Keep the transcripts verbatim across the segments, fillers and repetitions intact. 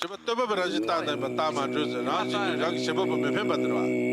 བྱེད་པ་སྟོན་པ་པོ་རང་བཞིན་བརྟགས་ནས་པ་བརྟགས་མ་གྲོལ་ཟེར། རང་བཞིན་གྱིས་རང་གི་བྱེད་པ་པོ་མི་ཕན་པ་དེ་རེད་བ།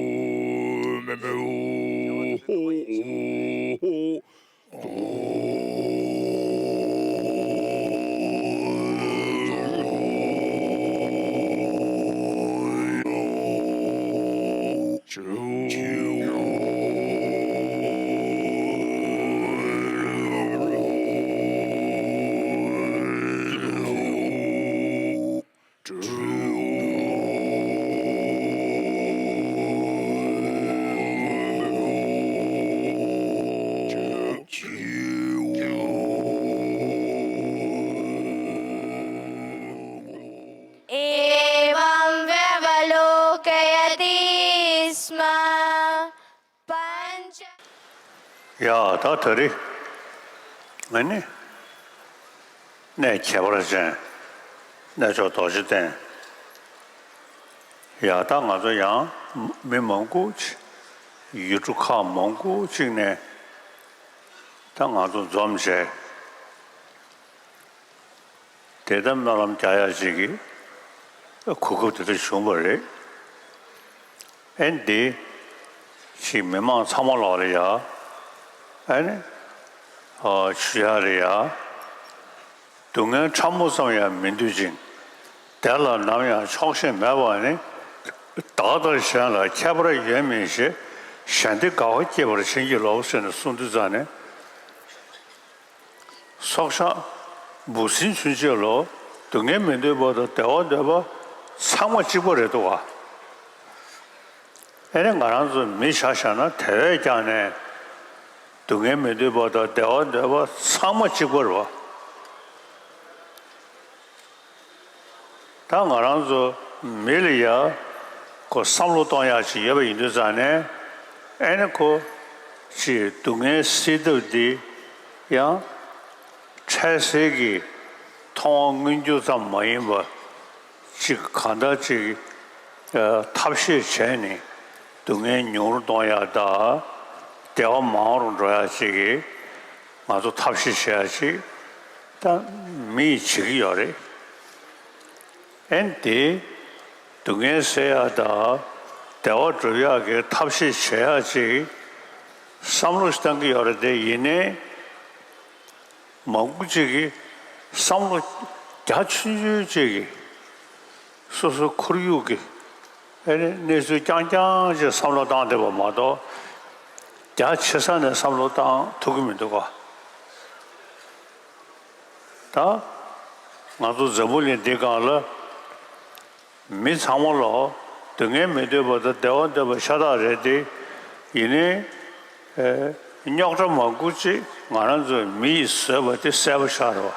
एवं व्यवलोकयति स्म पञ्च। ཡ་ད་ད་རེས་ང་ནི་གནས་ཁྱད་པར་ཅན་གནས་མཆོག་རྡོ་རྗེ་གདན། ཡ་ད་ང་ཚོ་ཡང་མི་མང་པོ་ཅིག་ཡུལ་གྲུ་ཁག་མང་པོ་ཅིག་ནས་ད་ང་ཚོ་འཛོམས་བྱས། དེ་ལྟར་སྨོན་ལམ་རྒྱག་ཡག་ཅིག་གི་གོ་སྐབས་དེ་འདྲ་བྱུང་བ་རེད། ཨེ་འདི་ཞིག་མི་མང་ཚང་མ་ལོག་ལ་ཡ་ཨེ་ནི་ཨ་ཞུ་ཡག་རེད་ཡ། སྡུག་བསྔལ་ཕྲ་མོ་ཙམ་ཡང་མི་འདོད་ཅིང་། དེ་ལ་ནམ་ཡང་ཆོག་ཤེས་མེད་པ་ནི། བདག་དང་གཞན་ལ་ཁྱད་པར་ཡོད་མིན་ཞེས། གཞན་སྡེ་དགག་པ་བསྐྱེད་པར་བྱིན་གྱིས་རློབས་ཟེར་ནས་གསུངས་དུས་ཙང་ནས། སྲོག་ཆགས་འབུ་སྲིན་ཆུན་ཆོད་ལོ། སྡུག་བསྔལ་མི་འདོད་པ་དང་བདེ་བ་འདོད་པ་ཚང་མ་གཅིག་པ་རེད་འདུག་ག། ཨེ་ནི་ང་རང་ཚོ་མི་ཆ་བཞག་ན་དེ་བས་ཀྱང་ནས་སྡུག་བསྔལ་མི་འདོད་པ་དང་བདེ་བ་འདོད་པ་ཚང་མ་གཅིག་པ་རེད་བ། ད་ང་རང་ཚོ་མི་ལ་ཡ་ཁོ་བསམ་བློ་གཏོང་ཡག་ཅིག་ཡོད་པ་ཡིན་དུས་ཙང་ནས། ཨེ་ནི་ཁོ་ཅིག་སྡུག་བསྔལ་སེལ་ཐབས་འདི་ཡང་འཕྲལ་སེལ་གྱི་མཐོང་བ་མངོན་གྱུར་ཙམ་མ་ཡིན་པ་ཅིག་གང་ལྟར་ཅིག་ཨ་ཐབས་ཤེས་བྱས་ནས་སྡུག་བསྔལ་ཉུང་རུ་གཏོང་ཡག་དང་བདེ་བ་མང་རུ་འགྲོ་ཡག་ཅིག་གི་ང་ཚོ་ཐབས་ཤེས་བྱེད་ཡག་ཅིག་ད་མི་ཡིས་བྱེད་ཀྱི་ཡོད་རེད། ཨེ་ནི་དེ་སྡུག་བསྔལ་སེལ་ཡག་དང་བདེ་བ་སྒྲུབ་ཡག་གི་ཐབས་ཤེས་བྱེད་ཡག་ཅིག་བསམ་བློ་ཞིག་བཏང་གི་ཡོད་རེད་དེ། ཡིན་ནའི་མང་པོ་ཅིག་གིས་བསམ་བློ་རྒྱ་ཆུང་ཆུང་ཅིག་གིས་སོ་སོའི་ཁོར་ཡུག་གི་ཨེ་ནི་གནས་ཚུལ་རྐྱང་རྐྱང་ཅིག་བསམ་བློ་བཏང་བསྡད་པ་མ་གཏོགས། རྒྱ་ཆེ་ས་ནས་བསམ་བློ་བཏང་ཐུབ་ཀྱི་མི་འདུག་ག། ད་ང་ཚོ་འཛམ་བུ་གླིང་འདི་སྒང་ལ་མི་ཚང་མ་ལོ་སྡུག་བསྔལ་མི་འདོད་པ་དང་བདེ་བ་འདོད་པ་ཤ་སྟག་རེད་དེ། ཡིན་ནའི་ཨེ་རྙོག་དྲ་མང་པོ་ཅིག་ང་རང་ཚོ་མི་ཡིས་བཟོས་པ་དེ་གསལ་པོ་ཤར་བ།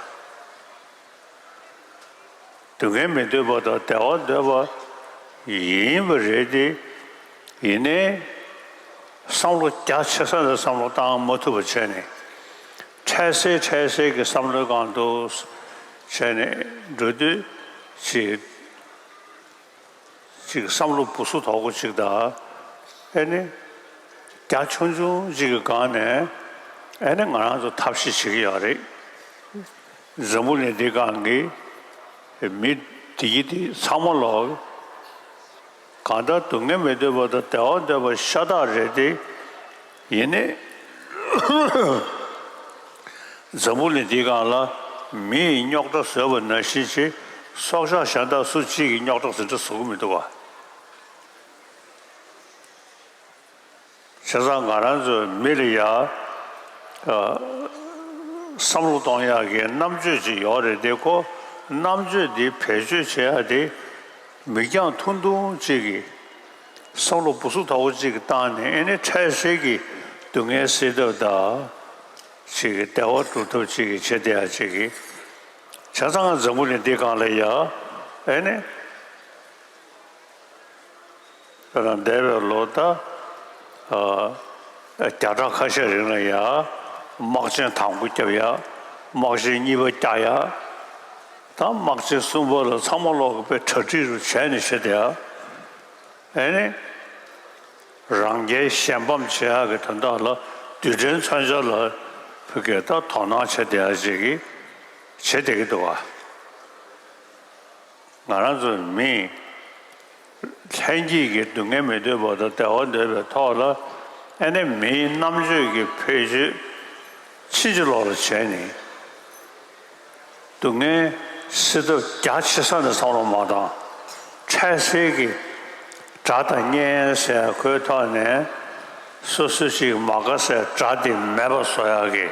སྡུག་བསྔལ་མི་འདོད་པ་དང་བདེ་བ་འདོད་པ་ཡིན་པ་རེད་དེ། ཡིན་ནའི་བསམ་བློ་རྒྱ་ཆེ་ས་ནས་བསམ་བློ་བཏང་མ་ཐུབ་པ་བྱས་ནས། འཕྲལ་སེལ་འཕྲལ་སེལ་གྱི་བསམ་བློའི་སྒང་དུ་བྱས་ནས་འགྲོ་དུས་ཅིག་ཅིག་བསམ་བློ་སྦུ་སུ་དོག་པོ་ཅིག་དང་། ཨེ་ནི་རྒྱ་ཆུང་ཆུང་ཅིག་གི་སྒང་ནས་ཨེ་ནི་ང་རང་ཚོ་ཐབས་ཤེས་བྱེད་ཀྱི་ཡོད་རེད། འཛམ་བུ་གླིང་འདི་སྒང་གི་མི་དེ་ཡི་དེ་ཚང་མ་ལོག་གང་ལྟར་སྡུག་བསྔལ་མི་འདོད་པ་དང་བདེ་བ་འདོད་པ་ཤ་སྟག་རེད་དེ། ཡིན་ནའི་འཛམ་བུ་གླིང་འདིའི་སྒང་ལ་མི་ཡིས་རྙོག་དྲ་བཟོས་པ་ནང་བཞིན་ཅིག་སྲོག་ཆགས་གཞན་དག་སུ་གཅིག་གིས་རྙོག་དྲ་དེ་འདྲ་བཟོ་གི་མི་འདུག་བ། བྱས་ཙང་ང་རང་ཚོའི་མི་ལ་ཡ་ཨ་བསམ་བློ་གཏོང་ཡག་གི་རྣམ་དཔྱོད་ཅིག་ཡོད་རེད་དེ། ཁོ་རྣམ་དཔྱོད་འདི་བེད་སྤྱོད་བྱེད་ཡག་དེ་མིག་རྒྱང་ཐུང་ཐུང་ཅིག་གིས་བསམ་བློ་སྦུ་སུ་དོག་པོ་ཅིག་བཏང་ནས། ཨེ་ནི་འཕྲལ་སེལ་གྱི་སྡུག་བསྔལ་སེལ་ཐབས་དང་ཅིག་གི་བདེ་བ་སྒྲུབ་ཐབས་ཅིག་གི་བྱེད་བསྡད་ཡག་ཅིག་གི། བྱས་ཙང་ང་འཛམ་བུ་གླིང་འདི་སྒང་ལ་ཡ་ཨེ་ནི། ད་ལྟ་འདས་པའི་ལོ་ད་ཨ་བརྒྱ་ཕྲག་ཁ་ཤས་རིང་ལ་ཡ་དམག་ཆེན་དང་པོ་བརྒྱབ་ཡ། དམག་ཆེན་གཉིས་པ་རྒྱག་ཡ། ད་དམག་ཆེན་གསུམ་པ་ལ་ཚང་མ་ལོག་གི་དཔེ་གྲ་སྒྲིག་རུ་བྱས་ནས་བྱེད་དེ་ཡ། ཨེ་ནི་རང་རྒྱལ་གཞན་ཕམ་བྱེད་ཡག་གི་དོན་དག་ལ་རྡུལ་ཕྲན་མཚོན་ཆ་ལ་ཕ་གིར་ད་དོ་སྣང་བྱེད་བསྡད་ཡ་ཅིག་གི་བྱེད་བསྡད་ཀྱི་འདུག་ག། ང་རང་ཚོ་མི་ལྷན་སྐྱེས་ཀྱི་སྡུག་བསྔལ་མི་འདོད་པ་དང་བདེ་བ་འདོད་པའི་ཐོག་ལ། ཨ་ནི་མིའི་རྣམ་དཔྱོད་ཀྱི་བེད་སྤྱོད་ཕྱིན་ཅི་ལོག་ལ་བྱས་ནས། སྡུག་བསྔལ་སེལ་ཐབས་རྒྱ་ཆེ་ས་ནས་བསམ་བློ་མ་བཏང་། འཕྲལ་སེལ་གྱི་དགྲ་དང་གཉེན་ཟེར་ཁོའི་ཐོག་ནས། སོ་སོ་ཞིག་མ་དགའ་སའི་དགྲ་དེ་མེད་པ་བཟོ་ཡག་གི།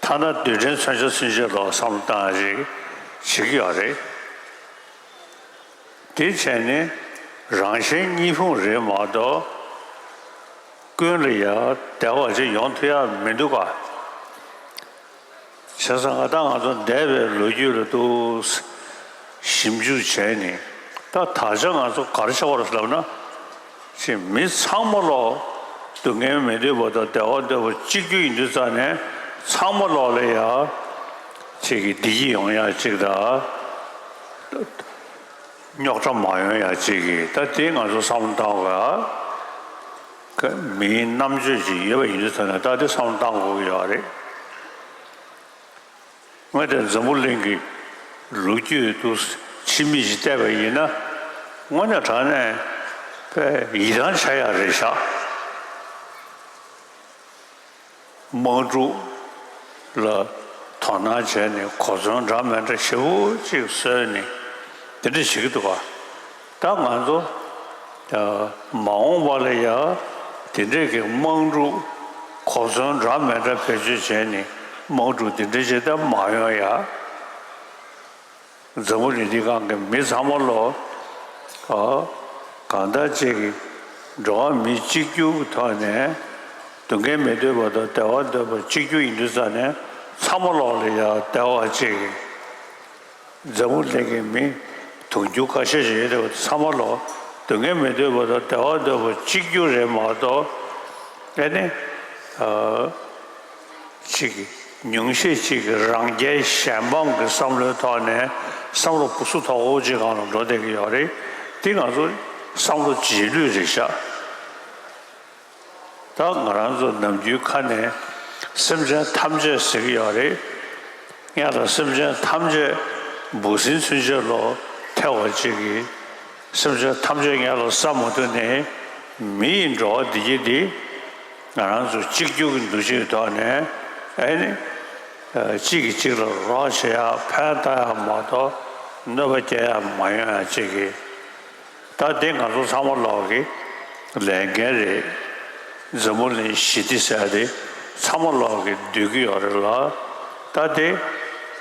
ཐ་ན་རྡུལ་ཕྲན་མཚོན་ཆ་ཚུན་ཆད་ལ་བསམ་བློ་བཏང་ཡག་ཅིག་བྱེད་ཀྱི་ཡོད་རེད། དེ་བྱས་ནས་རང་གཞན་གཉིས་ཕུང་རེད་མ་གཏོགས། ཀུན་ལ་ཡང་བདེ་བ་ཅིག་ཡོང་ཐུབ་ཡག་མི་འདུག་ག། བྱས་ཙང་ད་ང་ཚོ་འདས་པའི་ལོ་རྒྱུས་ལ་ཏོག་ཙམ་ཞིབ་འཇུག་བྱས་ནས། ད་ད་ཆ་ང་ཚོ་ག་རེ་ཆགས་པ་རེད་ལབ་ན། ཅིག་མི་ཚང་མ་ལོག་སྡུག་བསྔལ་མི་འདོད་པ་དང་བདེ་བ་འདོད་པ་གཅིག་གྱུར་ཡིན་དུས་ཙང་ནས། ཚང་མ་ལོག་ལ་ཡ་ཅིག་གི་བདེ་སྐྱིད་ཡོང་ཡ་ཅིག་དང་། རྙོག་དྲ་མ་ཡོང་ཡ་ཅིག་གི། ད་དེ་ང་ཚོ་བསམ་བློ་བཏང་དགོས་ཡ། མིའི་རྣམ་དཔྱོད་ཅིག་ཡོད་པ་ཡིན་དུས་ཙང་ནས། ད་དེ་བསམ་བློ་བཏང་དགོས་ཀྱི་ཡོད་རེད། ངས་དེ་འཛམ་བུ་གླིང་གི་ལོ་རྒྱུས་དུ་ཕྱི་མིག་ཅིག་བལྟས་པ་ཡིན་ན། དངོས་གནས་དྲང་གནས་དཔེ་ཡིད་ཐང་ཆད་ཡག་རེད་ཤག། དམག་འཁྲུག་ལ་དོ་སྣང་བྱས་ནས། གོ་མཚོན་འདྲ་མི་འདྲ་ཞེ་པོ་ཅིག་བཟོས་ནས་དེ་འདྲ་བྱེད་ཀྱི་འདུག་ག། ད་ང་ཚོ་ཨ་མ་འོངས་པ་ལ་ཡ་དེ་འདྲས་ཀྱི་དམག་འཁྲུག་གོ་མཚོན་འདྲ་མི་འདྲ་བེད་སྤྱོད་བྱས་ནས། དམག་འཁྲུག་དེ་འདྲ་ཅིག་ད་མ་ཡོང་ཡ། འཛམ་བུ་གླིང་འདིའི་སྒང་གི་མི་ཚང་མ་ལོག་ཨ་གང་ལྟར་ཅིག་གི་འགྲོ་བ་མི་གཅིག་གྱུར་གྱི་ཐོག་ནས། སྡུག་བསྔལ་མི་འདོད་པ་དང་བདེ་བ་འདོད་པ་གཅིག་གྱུར་ཡིན་དུས་ཙང་ནས། ཚང་མ་ལོག་ལ་ཡ་བདེ་བ་ཅིག་གི། འཛམ་བུ་གླིང་གི་མི་དུང་ཕྱུར་ཁ་ཤས་ཤིག་ཡོད་བསྡད་པ་དེ་ཚང་མ་ལོག་སྡུག་བསྔལ་མི་འདོད་པ་དང་བདེ་བ་འདོད་པ་གཅིག་གྱུར་རེད་མ་གཏོགས། ཨ་ནི་ཨ་ཅིག་ཉུང་ཤས་ཅིག་གི་རང་རྒྱལ་གཞན་ཕམ་གྱི་བསམ་བློའི་ཐོག་ནས། བསམ་བློ་སྦུ་སུབ་དོག་པོ་ཅིག་སྒང་ལ་འགྲོ་བསྡད་ཀྱི་ཡོད་རེད། དེ་ང་ཚོ་བསམ་བློ་རྗེས་ལུས་རེད་ཤག། ད་ང་རང་ཚོ་ནམ་རྒྱུན་ཁ་ནས་སེམས་ཅན་ཐམས་ཅད་ཟེར་གྱི་ཡོད་རེད། སྔོན་ལ་སེམས་ཅན་ཐམས་ཅད་འབུ་སྲིན་ཚུན་ཆད་ལ་ཐལ་བ་ཅིག་གིས། སེམས་ཅན་ཐམས་ཅད་སྔོན་ལ་བསད་མ་ཐུབ་ནའི། མི་ཡི་འགྲོ་བ་འདི་གྱད་འདི་ང་རང་ཚོ་གཅིག་གྱུར་གྱི་འདུ་ཤེས་ཐོག་ནས། ཨ་ནི་གཅིག་གིས་གཅིག་ལ་རོགས་བྱེད་ཡག་ཕན་བཏགས་ཡག་མ་གཏོགས། གནོད་པ་སྐྱེལ་ཡག་མ་ཡོང་ཡག་ཅིག་གི། ད་དེ་ང་ཚོ་ཚང་མ་ལོག་གི་ལས་འགན་རེད། འཛམ་བུ་གླིང་ཞི་བདེ་ཟེར་ཡག་དེ་ཚང་མ་ལོག་གི་འདོད་ཀྱི་ཡོད་རེད་ལ། ད་དེ་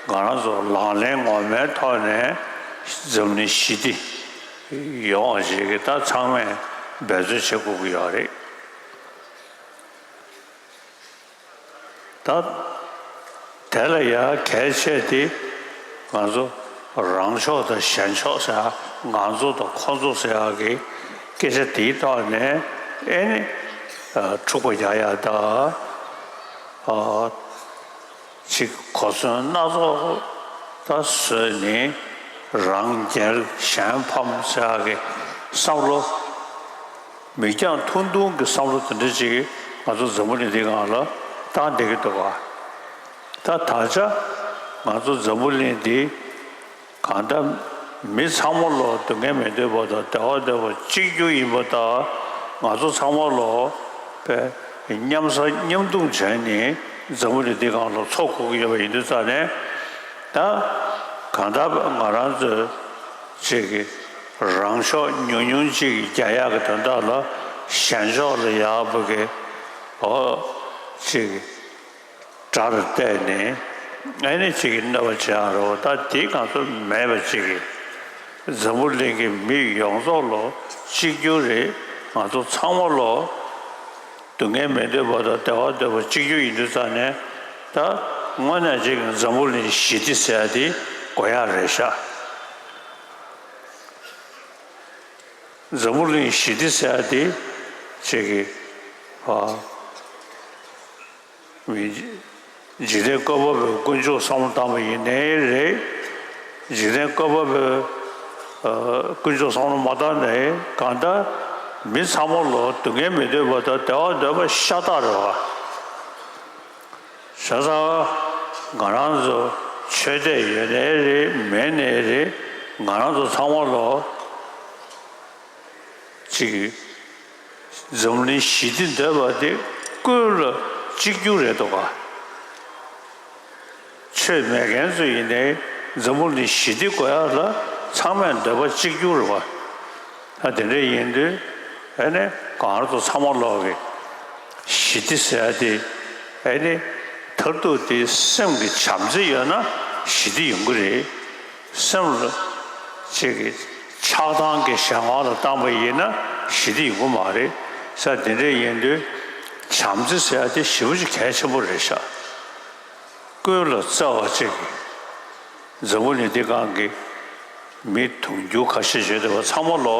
ང་རང་ཚོ་ལག་ལེན་ངོ་མའི་ཐོག་ནས་འཛམ་གླིང་ཞི་བདེ་ཡོང་བ་ཞིག་གི་ད་ཚང་མས་འབད་བརྩོན་བྱེད་དགོས་ཀྱི་ཡོད་རེད། ད་དེ་ལ་ཡང་གལ་ཆེ་དེ། ང་ཚོ་རང་ཕྱོགས་དང་གཞན་ཕྱོགས་ཟེར་ཡག། ང་ཚོ་དང་ཁོ་ཚོ་ཟེར་ཡག་གི་སྐད་ཆ་དེའི་ཐོག་ནས། ཨེ་ནི་ཨ་འཁྲུག་པ་རྒྱག་ཡག་དང་། ཨ་ཅིག་གོ་མཚོན་སྣ་ཚོགས་ད་བཟོས་ནས། རང་རྒྱལ་གཞན་ཕམ་ཟེར་ཡག་གི་བསམ་བློ། མིག་རྒྱང་ཐུང་ཐུང་གི་བསམ་བློ་དེ་འདྲ་ཅིག་ང་ཚོ་འཛམ་བུ་གླིང་འདིའི་སྒང་ལ་བཏང་བསྡད་ཀྱི་འདུག་ག། ད་ད་ཆ་ང་ཚོ་འཛམ་བུ་གླིང་འདི་གང་ལྟར་མི་ཚང་མ་ལོག་སྡུག་བསྔལ་མི་འདོད་པ་དང་བདེ་བ་འདོད་པ་གཅིག་གྱུར་ཡིན་པ་དང་། ང་ཚོ་ཚང་མ་ལོག་པའི་མཉམ་ཟ་མཉམ་འཐུང་བྱས་ནས་འཛམ་བུ་གླིང་འདིའི་སྒང་ལ་འཚོ་དགོས་ཀྱི་ཡོད་པ་ཡིན་དུས་ཙང་ནས། ད་གང་ལྟར་ང་རང་ཚོས་ཅིག་གི་རང་ཕྱོགས་ཉུང་ཉུང་ཅིག་རྒྱག་ཡག་གི་དོན་དག་ལ། གཞན་ཕྱོགས་ལ་ཡག་པོ་གི་འོ་ཅིག་གི་དགྲ་ལ་བལྟས་ནས། ཨ་ནི་ཅིག་གི་གནོད་པ་བྱེད་ཡག་རེད་པ། ད་དེ་ང་ཚོ་མེད་པ་ཅིག་གི། འཛམ་བུ་གླིང་གི་མི་ཡོངས་རྫོགས་ལོ་གཅིག་གྱུར་རེད། ང་ཚོ་ཚང་མ་ལོ་སྡུག་བསྔལ་མི་འདོད་པ་དང་བདེ་བ་འདོད་པ་གཅིག་གྱུར་ཡིན་དུས་ཙང་ནས། ད་དངོས་གནས་ཅིག་འཛམ་བུ་གླིང་ཞི་བདེ་ཟེར་ཡག་དེ་དགོས་ཡག་རེད་ཤག། འཛམ་བུ་གླིང་ཞི་བདེ་ཟེར་ཡག་དེ་ཅིག་གི་ཨ་མི་འཇིག་རྟེན་བཀོད་པ་པོའི་དཀོན་མཆོག་བསམ་བློ་བཏང་བ་ཡིན་ནའི་རེད། འཇིག་རྟེན་བཀོད་པ་པོའི་ཨ་དཀོན་མཆོག་བསམ་བློ་མ་བཏང་ནའི། གང་ལྟར་མི་ཚང་མ་ལོ་སྡུག་བསྔལ་མི་འདོད་པ་དང་བདེ་བ་འདོད་པ་ཤ་སྟག་རེད་པ། བྱས་ཙང་ང་རང་ཚོ་ཆོས་དད་ཡོད་ནའི་རེད། མེད་ནའི་རེད། ང་རང་ཚོ་ཚང་མ་ལོ་ཅིག་འཛམ་གླིང་ཞི་བདེ་འདོད་པ་དེ་ཀུན་ལ་གཅིག་གྱུར་རེད་འདུག་ག་ཆོས་མེད་མཁན་ཚོ་ཡིན་ནའི་འཛམ་བུ་གླིང་ཞི་བདེ་དགོས་ཡག་ལ་ཚང་མས་འདོད་པ་གཅིག་གྱུར་རེད་བ། ད་དེ་འདྲ་ཡིན་དུས་ཨ་ནི་གང་ལ་ཚོ་ཚང་མ་ལོག་གི་ཞི་བདེ་ཟེར་ཡ་དེ་ཨ་ནི་མཐར་ཐུག་དེ་སེམས་ཀྱི་བྱམས་བརྩེ་ཡོད་ན་ཞི་བདེ་ཡོང་གི་རེད། སེམས་ལ་ཅིག་གི་ཆགས་སྡང་གི་གཞན་དབང་ལ་བཏང་པ་ཡིན་ན་ཞི་བདེ་ཡོང་གི་མ་རེད་ས། དེ་འདྲ་ཡིན་དུས་བྱམས་བརྩེ་ཟེར་ཡ་དེ་ཞེ་པོ་ཅིག་གལ་ཆེན་པོ་རེད་ཤག་ཀུན་ལ་བརྩེ་བ་ཅིག་གི་འཛམ་བུ་གླིང་འདི་སྒང་གི་མི་དུང་ཕྱུར་ཁ་ཤས་བྱེད་བསྡད་པ་ཚང་མ་ལོ་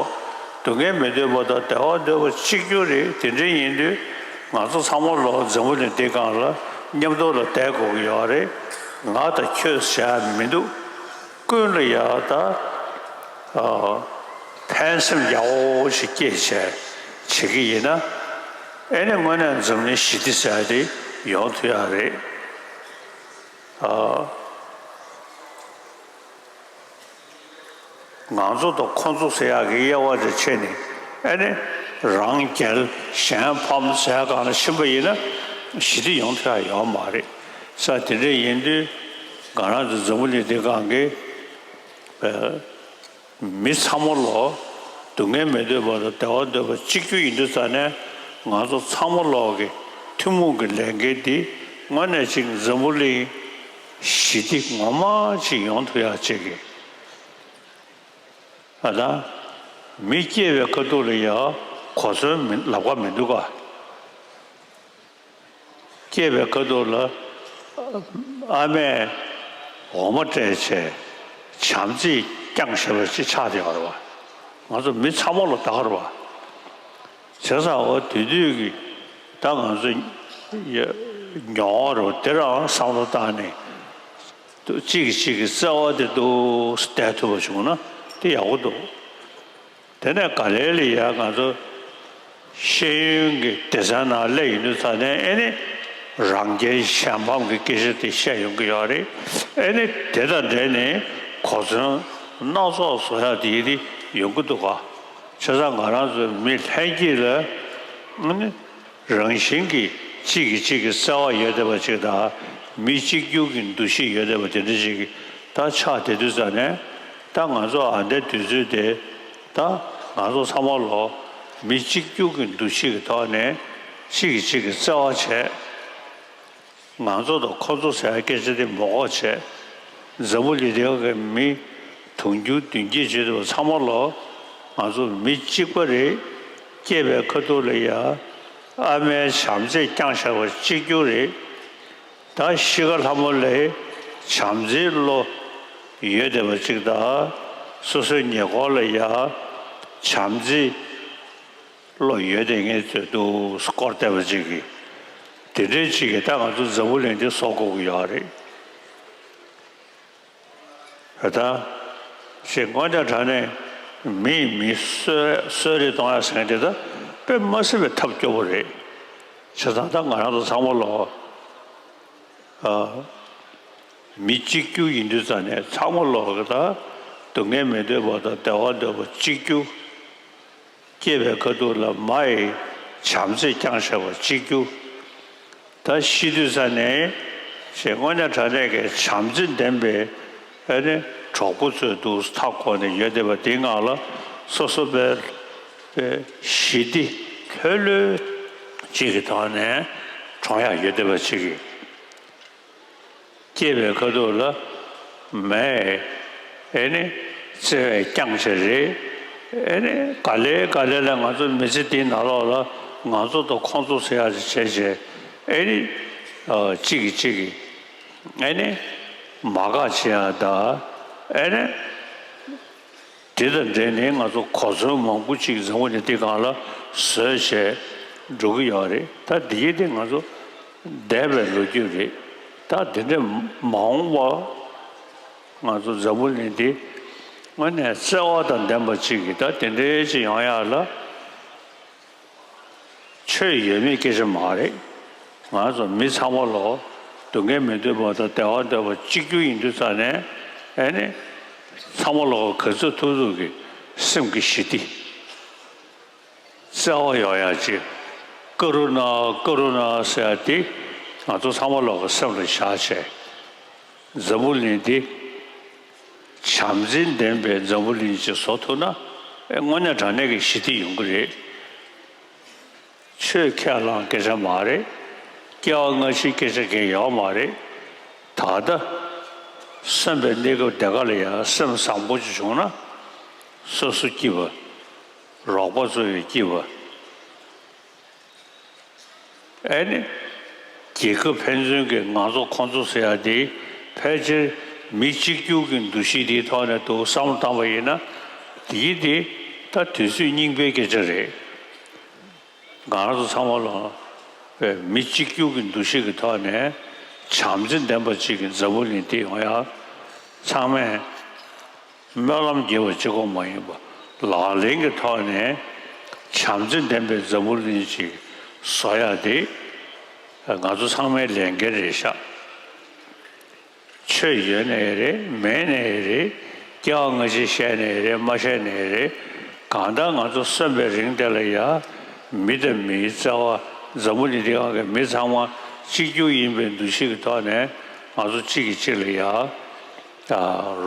སྡུག་བསྔལ་མི་འདོད་པ་དང་བདེ་བ་འདོད་པ་གཅིག་གྱུར་རེད། དེ་འདྲ་ཡིན་དུས་ང་ཚོ་ཚང་མ་ལོ་འཛམ་བུ་གླིང་འདི་སྒང་ལ་མཉམ་དུ་ལ་བསྡད་དགོས་ཀྱི་ཡོད་རེད། ང་དང་ཁྱོད་ཟེར་ཡ་མི་འདུག་ཀུན་ལ་ཡ་ད་ཕན་སེམས་ཡག་པོ་ཞིག་སྐྱེས་བྱས་བྱེད་ཀྱི་ཡིན་ན་ཨེ་ནི་དངོས་གནས་འཛམ་གླིང་ཞི་བདེ་ཟེར་ཡ་དེ་ཡོང་ཐུབ་ཡ་རེད། ང་ཚོ་དང་ཁོ་ཚོ་ཟེར་ཡག་གི་དབྱེ་བ་དེ་ཕྱེ་ནས་ཨ་ནི་རང་རྒྱལ་གཞན་ཕམ་ཟེར་ཡག་སྒང་ལ་ཕྱིན་པ་ཡིན་ན་ཞི་བདེ་ཡོང་ཐུབ་ཡ་ཡོད་མ་རེད་ས། དེ་འདྲ་ཡིན་དུས་ང་རང་ཚོ་འཛམ་བུ་གླིང་འདི་སྒང་གི་མི་ཚང་མ་ལོ་སྡུག་བསྔལ་མི་འདོད་པ་དང་བདེ་བ་འདོད་པ་གཅིག་གྱུར་ཡིན་དུས་ཙ་ནས་ང་ཚོ་ཚང་མ་ལོག་གི་ཐུན་མོང་གི་ལས་འགན་འདི་དངོས་གནས་ཅིག་འཛམ་བུ་གླིང་ཞི་བདེ་ངོ་མ་ཅིག་ཡོང་ཐུབ་ཡག་ཅིག་གི་ཨ་ད་མི་སྐྱེ་བའི་ཁ་ཐུག་ལ་ཡ་གོ་མཚོན་མི་ལབ་ཀ་མི་འདུག་ག་སྐྱེས་པའི་ཁ་ཐུག་ལ་ཨ་མས་འོ་མ་སྤྲད་བྱས་བྱམས་བརྩེས་བསྐྱངས་བཞག་པ་ཅིག་ཆགས་བསྡད་ཡོད་རེད་བ། ང་ཚོ་མི་ཚང་མ་ལ་ད་ག་རེད་བ། བྱས་ཙང་འོ་དེ་དུས་ཀྱི་ད་ང་ཚོ་ཡ་མྱོང་བ་རེད་བ། དེ་རང་བསམ་བློ་བཏང་ནས་གཅིག་གིས་གཅིག་གི་བརྩེ་བ་དེ་འདུག་སེ་བསྡད་ཐུབ་པ་བྱུང་ན་དེ་ཡག་པོ་འདུག་དེ་ནས་ག་ལེ་ལ་ཡ་ང་ཚོ་ཤེས་ཡོན་གྱི་སྡེ་ཚན་ནང་སླེབས་ཡོང་དུས་ཙ་ནས་ཨེ་ནི་རང་རྒྱལ་གཞན་ཕམ་གྱི་སྐད་ཆ་དེ་བཤད་ཡོང་གི་ཡོད་རེད། ཨེ་ནི་དེ་དང་འབྲེལ་ནས་གོ་མཚོན་སྣ་ཚོགས་བཟོ་ཡག་དེ་ཡིན་དེ་ཡོང་གི་འདུག་ག་བྱས་ཙང་ང་རང་ཚོ་མི་ལྷན་སྐྱེས་ལ་ཨེ་ནི་རང་བཞིན་གྱིས་གཅིག་གིས་གཅིག་གི་བརྩེ་བ་ཡོད་བསྡད་པ་ཅིག་དང་མི་གཅིག་གྱུར་གྱི་འདུ་ཤེས་ཡོད་བསྡད་པ་དེ་འདྲ་ཅིག་ད་ཆགས་བསྡད་དུས་ཙ་ནས་ད་ང་ཚོ་ཨ་འདའི་དུས་ཚོད་དེ་ད་ང་ཚོ་ཚང་མ་ལོ་མི་གཅིག་གྱུར་གྱི་འདུ་ཤེས་ཀྱི་ཐོག་ནས་གཅིག་གིས་གཅིག་གི་བརྩེ་བ་བྱས། ང་ཚོ་དང་ཁོ་ཚོ་ཟེར་བའི་སྐད་ཆ་དེ་མ་གོ་བྱས། འཛམ་བུ་གླིང་འདིའི་མི་དུང་ཕྱུར་བདུན་བརྒྱད་བརྗོད་བསྡད་པ་ཚང་མ་ལོ་ང་ཚོ་མི་གཅིག་པ་རེད། སྐྱེས་པའི་ཁ་ཐུག་ལ་ཡ་ཨ་མའི་བྱམས་བརྩེས་བསྐྱངས་བཞག་པ་གཅིག་གྱུར་རེད། ད་གཤིས་ཀ་ལྷ་མོ་ལ་བྱམས་བརྩེའི་བློ་ཡོད་བསྡད་པ་གཅིག་དང་སོ་སོའི་ཉེ་འཁོར་ལ་ཡ་བྱམས་བརྩེའི་བློ་ཡོད་བསྡད་མཁན་ཚོས་འདུག་སྐོར་བསྡད་པ་གཅིག་གིས་དེ་འདྲའི་གཅིག་གིས་ད་ང་ཚོ་འཛམ་བུ་གླིང་འདི་བཟོ་དགོས་ཀྱི་ཡོད་རེད། ད་ཞེས་དངོས་གནས་དྲང་གནས་མིས་མི་གསོད་གསོད་རེས་གཏོང་ཡ་ཟེར་མཁན་དེ་ད་དཔེ་མ་སྲིད་པའི་ཐབས་སྐྱོ་པོ་རེད། བྱས་ཙང་ད་ང་རང་ཚོ་ཚང་མ་ལོ་ཨ་མི་གཅིག་གྱུར་ཡིན་དུས་ཙང་ནས་ཚང་མ་ལོ་གི་ད་སྡུག་བསྔལ་མི་འདོད་པ་དང་བདེ་བ་འདོད་པ་གཅིག་གྱུར། སྐྱེས་པའི་ཁ་ཐུག་ལ་མ་ཡི་བྱམས་བརྩེས་བསྐྱངས་བཞག་པ་གཅིག་གྱུར། ད་ཤི་དུས་ཙ་ནས་ཞེས་དངོས་གནས་དྲང་གནས་ཀྱི་བྱམས་བརྩེ་ལྡན་པའི་ཨ་ནི་གྲོགས་པོ་ཚོས་འདུག་མཐའ་འཁོར་ནས་ཡོད་བསྡད་པ་དེའི་ངང་ལ་སོ་སོ་པའི་པའི་ཞི་བདེ་ལྷོད་ལྷོད་ཅིག་གི་ཐོག་ནས་གྲོངས་ཡག་ཡོད་བསྡད་པ་ཅིག་གི་སྐྱེས་པའི་ཁ་ཐུག་ལ་མས་ཨེ་ནི་བརྩེ་བས་བསྐྱངས་བྱས་རེད། ཨེ་ནི་ག་ལེ་ག་ལེ་ལ་ང་ཚོ་མི་ཚེ་འདིའི་ནང་ལོགས་ལ་ང་ཚོ་དང་ཁོང་ཚོ་ཟེར་ཡག་ཅིག་བྱས་བྱས་ཨེ་ནི་གཅིག་གིས་གཅིག་གིས་ཨེ་ནི་མ་དགའ་བྱེད་ཡག་དང་ཨེ་ནི། དེ་དང་འབྲེལ་ནས་ང་ཚོ་གོ་མཚོན་མང་པོ་ཅིག་འཛམ་བུ་གླིང་འདི་སྒང་ལ་བཟོས་བྱས་འགྲོ་གི་ཡོད་རེད། ད་འདི་དེ་ང་ཚོ་འདས་པའི་ལོ་རྒྱུས་རེད། ད་དེ་འདྲ་མ་འོངས་པ་ང་ཚོ་འཛམ་བུ་གླིང་འདི་དངོས་གནས་བརྩེ་བ་དང་ལྡན་པ་ཅིག་གིས་ད་དེ་འདྲའི་ཅིག་ཡོང་ཡག་ལ། ཆོས་ཡོད་མེད་སྐད་ཆ་མ་རེད། ང་ཚོ་མི་ཚང་མ་ལོ་སྡུག་བསྔལ་མི་འདོད་པ་དང་བདེ་བ་འདོད་པ་གཅིག་གྱུར་ཡིན་དུས་ཙང་ནས་ཨེ་ནི་ ཚང་མ་ལོག་ག་ཚོད་ཐུབ་ཐུབ་ཀྱི་སེམས་ཀྱི་ཞི་བདེ། བརྩེ་བ་ཡོང་ཡ་ཅིག་ཀ་རུ་ན་ཀ་རུ་ན་ཟེར་ཡ་དེ་ང་ཚོ་ཚང་མ་ལོག་གི་སེམས་ལ་བཞག་བྱས། འཛམ་བུ་གླིང་འདི་བྱམས་བརྩེ་ལྡན་པའི་འཛམ་བུ་གླིང་ཅིག་བཟོ་ཐུབ་ན། ཨེ་དངོས་གནས་དྲང་གནས་ཀྱི་ཞི་བདེ་ཡོང་གི་རེད། ཆོས་ཁས་བླངས་སྐད་ཆ་མ་རེད། སྐྱེ་བ་སྔ་ཕྱིའི་སྐད་ཆ་གང་ཡོད་མ་རེད། ད་ལྟ་གསོན་པའི་གནས་སྐབས་དེ་ག་ལ་ཡང་སེམས་བཟང་པོ་ཅིག་བྱུང་ན། སོ་སོ་སྐྱིད་པ། རོགས་པ་ཚོ་ཡང་སྐྱིད་པ། ཨེ་ནི། རྒྱལ་ཁབ་ཕན་ཚུན་གྱི་ང་ཚོ་ཁོང་ཚོ་ཟེར་ཡ་དེ་ཕལ་ཆེར་མི་གཅིག་གྱུར་གྱི་འདུ་ཤེས་དེའི་ཐོག་ནས་འདུག་བསམ་བློ་བཏང་པ་ཡིན་ན། དེའི་དེ་ད་དུས་ཚོད་རྙིང་པའི་སྐད་ཆ་རེད། ང་རང་ཚོ་ཚང་མ་ལ་མི་གཅིག་གྱུར་གྱི་འདུ་ཤེས་ཀྱི་ཐོག་ནས་བྱམས་བརྩེ་ལྡན་པ་ཅིག་གི་འཛམ་བུ་གླིང་འདི་ཡོང་ཡ། ཚང་མས་སྨོན་ལམ་རྒྱས་པ་གཅིག་པོ་མ་ཡིན་པ། ལག་ལེན་གྱི་ཐོག་ནས་བྱམས་བརྩེ་ལྡན་པའི་འཛམ་བུ་གླིང་ཅིག་བཟོ་ཡ་དེ་ང་ཚོ་ཚང་མའི་ལས་འགན་རེད་ཤག་ཆོས་ཡོད་ནའི་རེད། མེད་ནའི་རེད། སྐྱེ་བ་སྔ་ཕྱི་བཤད་ནའི་རེད། མ་བཤད་ནའི་རེད། གང་ལྟར་ང་ཚོ་གསོན་པའི་རིང་དེ་ལ་ཡ། མི་དང་མིའི་བརྩེ་བ། འཛམ་བུ་གླིང་འདི་སྒང་གི་མི་ཚང་མ་གཅིག་གྱུར་ཡིན་པའི་འདུ་ཤེས་ཀྱི་ཐོག་ནས་ང་ཚོ་གཅིག་གིས་གཅིག་ལ་ཡ།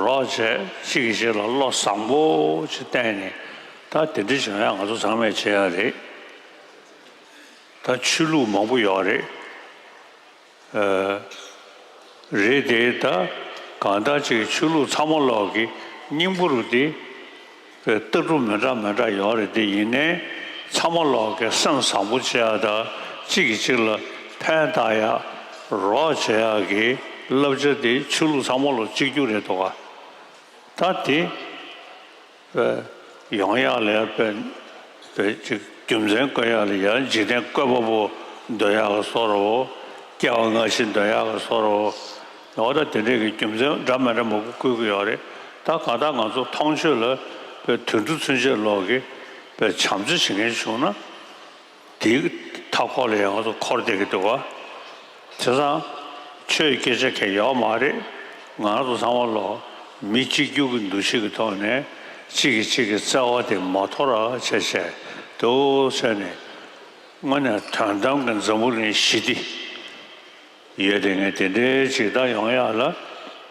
རོགས་བྱས། གཅིག་གིས་གཅིག་ལ་བློ་བཟང་པོ་ཅིག་བསྟན་ནས། ད་དེ་འདྲ་བྱུང་ཡ་ང་ཚོ་ཚང་མས་བྱེད་ཡ་རེད། ད་ཆོས་ལུགས་མང་པོ་ཡོད་རེད། རེད་དེ། ད་གང་ལྟར་ཅིག་ཆོས་ལུགས་ཚང་མ་ལོག་གི་སྙིང་པོ་རུ་དེ་ལྟ་གྲུབ་མི་འདྲ་མི་འདྲ་ཡོད་རེད་དེ། ཡིན་ནའི་ཚང་མ་ལོག་གི་སེམས་བཟང་པོ་བྱེད་ཡ་དང་གཅིག་གིས་གཅིག་ལ་ཕན་བཏགས་ཡ། རོགས་བྱེད་ཡ་གི་བསླབ་བྱ་དེ་ཆོས་ལུགས་ཚང་མ་ལོག་གཅིག་གྱུར་རེད་འདུག་ག་ད་དེ། ཡོང་ཡག་ལ་ཡང་དཔེ་དཔེ་ཅིག་རྒྱུ་མཚན་བཀོད་ཡག་ལ་ཡང་འཇིག་རྟེན་བཀོད་པ་པོ་འདོད་ཡག་གི་བཟོ་འདྲ་བོ། སྐྱེ་བ་སྔ་ཕྱི་འདོད་ཡག་གི་བཟོ་འདྲ་བོ། འོ་ད་དེ་འདྲས་ཀྱི་རྒྱུ་མཚན་འདྲ་མི་འདྲ་མང་པོ་བཀོད་ཀྱི་ཡོད་རེད། ད་གང་ལྟར་ང་ཚོ་མཐོང་ཆོས་ལ་དཔེ་དུད་འགྲོ་ཚུན་ཆད་ལོག་གི་དཔེ་བྱམས་བརྩེ་བྱེད་མཁན་བྱུང་ན། དེའི་མཐའ་འཁོར་ལ་ཡང་ང་ཚོ་འཁོར་བསྡད་ཀྱི་འདུག་ག་བྱས་ཙང་ཆོས་སྐད་ཆ་གང་ཡོད་མ་རེད། ང་རང་ཚོ་ཚང་མ་ལོག་མི་གཅིག་གྱུར་གྱི་འདུ་ཤེས་ཀྱི་ཐོག་ནས་གཅིག་གིས་གཅིག་གི་བརྩེ་བ་དེ་མ་དོར་བ་བྱས་བྱས་འདུག་བྱས་ནས། དངོས་གནས་དོན་དམ་གྱི་འཛམ་བུ་གླིང་ཞི་བདེ་ཡོད་དེ། ངས་དེ་འདྲའི་ཅིག་ད་ཡོང་ཡག་ལ་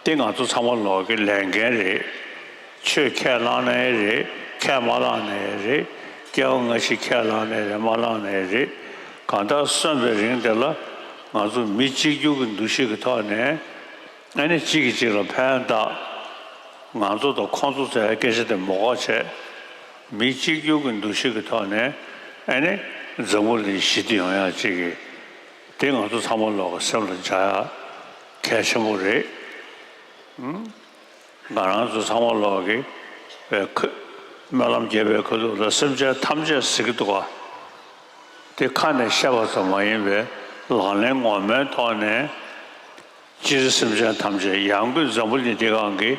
དེ་ང་ཚོ་ཚང་མ་ལོག་གི་ལས་འགན་རེད། ཆོས་ཁས་བླངས་ནའི་རེད། ཁས་མ་བླངས་ནའི་རེད། སྐྱེ་བ་སྔ་ཕྱི་ཁས་བླངས་ནའི་རེད། མ་བླངས་ནའི་རེད། གང་ལྟར་གསོན་པའི་རིང་དེ་ལ་ང་ཚོ་མི་གཅིག་གྱུར་གྱི་འདུ་ཤེས་ཀྱི་ཐོག་ནས། ཨ་ནི་གཅིག་གིས་གཅིག་ལ་ཕན་བཏགས། ང་ཚོ་དང་ཁོང་ཚོ་ཟེར་ཡ་སྐད་ཆ་དེ་མ་གོ་བྱས། མི་གཅིག་གྱུར་གྱི་འདུ་ཤེས་ཀྱི་ཐོག་ནས་ཨ་ནི་འཛམ་བུ་གླིང་ཞི་བདེ་ཡོང་ཡག་ཅིག་གི་དེ་ང་ཚོ་ཚང་མ་ལོག་གི་སེམས་ལ་འཇགས་ཡག་གལ་ཆེན་པོ་རེད། ང་རང་ཚོ་ཚང་མ་ལོག་གི་པའི་ཁ་སྨོན་ལམ་རྒྱས་པའི་ཁ་ཐུག་ལ་སེམས་ཅན་ཐམས་ཅད་ཟེར་གྱི་འདུག་ག་དེ་ཁ་ནས་བཤད་པ་ཙམ་མ་ཡིན་པའི་ལག་ལེན་ངོ་མའི་ཐོག་ནས། སྤྱིར་སེམས་ཅན་ཐམས་ཅད་ཡང་སྒོས་འཛམ་བུ་གླིང་འདི་སྒང་གི་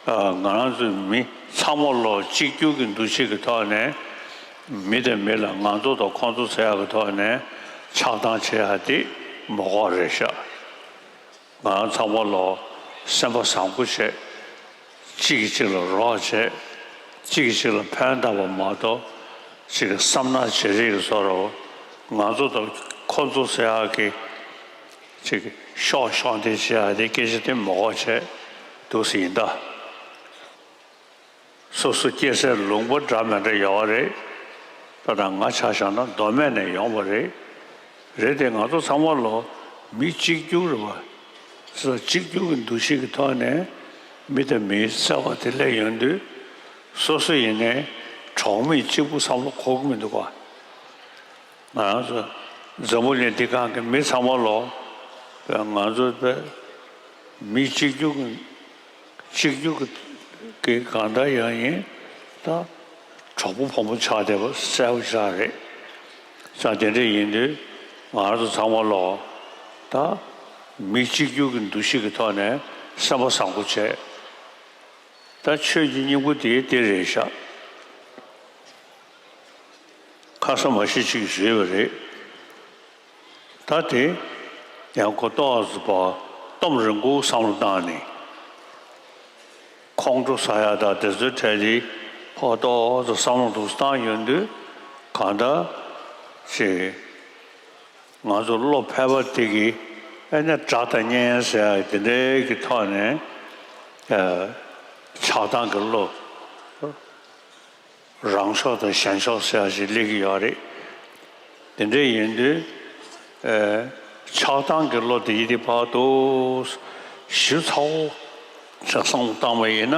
ང་རང་ཚོའི་མི་ཚང་མ་ལོག་གཅིག་གྱུར་གྱི་འདུ་ཤེས་ཀྱི་ཐོག་ནས། མི་དང་མི་ལ་ང་ཚོ་དང་ཁོང་ཚོ་ཟེར་ཡག་གི་ཐོག་ནས་ཆགས་སྡང་བྱེད་ཡག་དེ་མ་དགོས་རེད་ཤག་ང་རང་ཚང་མ་ལོག་སེམས་པ་བཟང་པོ་བྱས། གཅིག་གིས་གཅིག་ལ་རོགས་བྱས། གཅིག་གིས་གཅིག་ལ་ཕན་བཏགས་པ་མ་གཏོགས། གཅིག་གི་བསམ་ནག་བྱེད་རེས་ཀྱི་བཟོ་འདྲ་བོ། ང་ཚོ་དང་ཁོ་ཚོ་ཟེར་ཡག་གི་གཅིག་གི་ཤོག་ཤོག་འདི་བྱེད་ཡག་དེ་སྐད་ཆ་དེ་མ་གོ་བྱས་འདུག་སེ་ཡིན་ད། སོ་སོ་སྐྱེ་སའི་ལུང་པ་འདྲ་མི་འདྲ་ཡོད་རེད། ད་ལྟ་ང་ཆ་བཞག་ན་མདོ་སྨད་ནས་ཡོང་བ་རེད། རེད་དེ། ང་ཚོ་ཚང་མ་ལོ་མི་གཅིག་གྱུར་རེད་བ། སོ་སོ་གཅིག་གྱུར་གྱི་འདུ་ཤེས་ཀྱི་ཐོག་ནས་མི་དང་མིའི་བརྩེ་བ་དེ་སླེབས་ཡོང་དུས། སོ་སོ་ཡིན་ནའི་གྲོགས་མེད་གཅིག་པུ་བསམ་བློ་འཁོར་གྱི་མི་འདུག་ག་ང་རང་ཚོ་འཛམ་བུ་གླིང་འདི་སྒང་གི་མི་ཚང་མ་ལོ། ང་ཚོ་དཔེ་མི་གཅིག་གྱུར་གྱི་གཅིག་གྱུར་གྱི་གང་ལྟར་ཡང་ཡིན་ད། གྲོགས་པོ་ཕོ་མོ་ཆགས་བསྡད་པ་གསལ་པོ་ཆགས་རེད། ས་དེ་འདྲ་ཡིན་དུས་ང་རང་ཚོ་ཚང་མ་ལོ། ད་མི་གཅིག་གྱུར་གྱི་འདུ་ཤེས་ཀྱི་ཐོག་ནས་སེམས་པ་བཟང་པོ་བྱས། ད་ཆོས་ཀྱི་སྙིང་པོ་དེ་དེ་རེད་ཤག་ཁ་ས་མ་ཤི་ཅིག་བཟོས་པ་རེད། ད་དེ་ཡང་གོ་རྟོགས་པ་སྟོབས་རིང་པོ་བསམ་བློ་བཏང་ནས། ཁོང་ཁྲོ་ཟ་ཡ་དང་དེ་ཚོའི་གྲས་དེ་ཕར་ཏོག་ཙམ་བསམ་བློ་འདུག་བཏང་ཡོང་དུས། གང་ལྟར་ཅིག་ང་ཚོ་བློ་ཕལ་པ་དེ་གིས་ཨེ་ནས་དགྲ་དང་གཉེན་ཟེར་ཡ་དེ་འདྲའི་གི་ཐོག་ནས་ཨ་ཆགས་སྡང་གི་བློ། རང་ཕྱོགས་དང་གཞན་ཕྱོགས་ཟེར་ཡ་ཞིག་སླེབས་ཀྱི་ཡོད་རེད། དེ་འདྲ་ཡིན་དུས་ཨེ་ཆགས་སྡང་གི་བློ་དེ་ཡིན་དུས་བར་དུ་ཞིབ་ཚགས་པོ་ཅིག་བསམ་བློ་བཏང་བ་ཡིན་ན།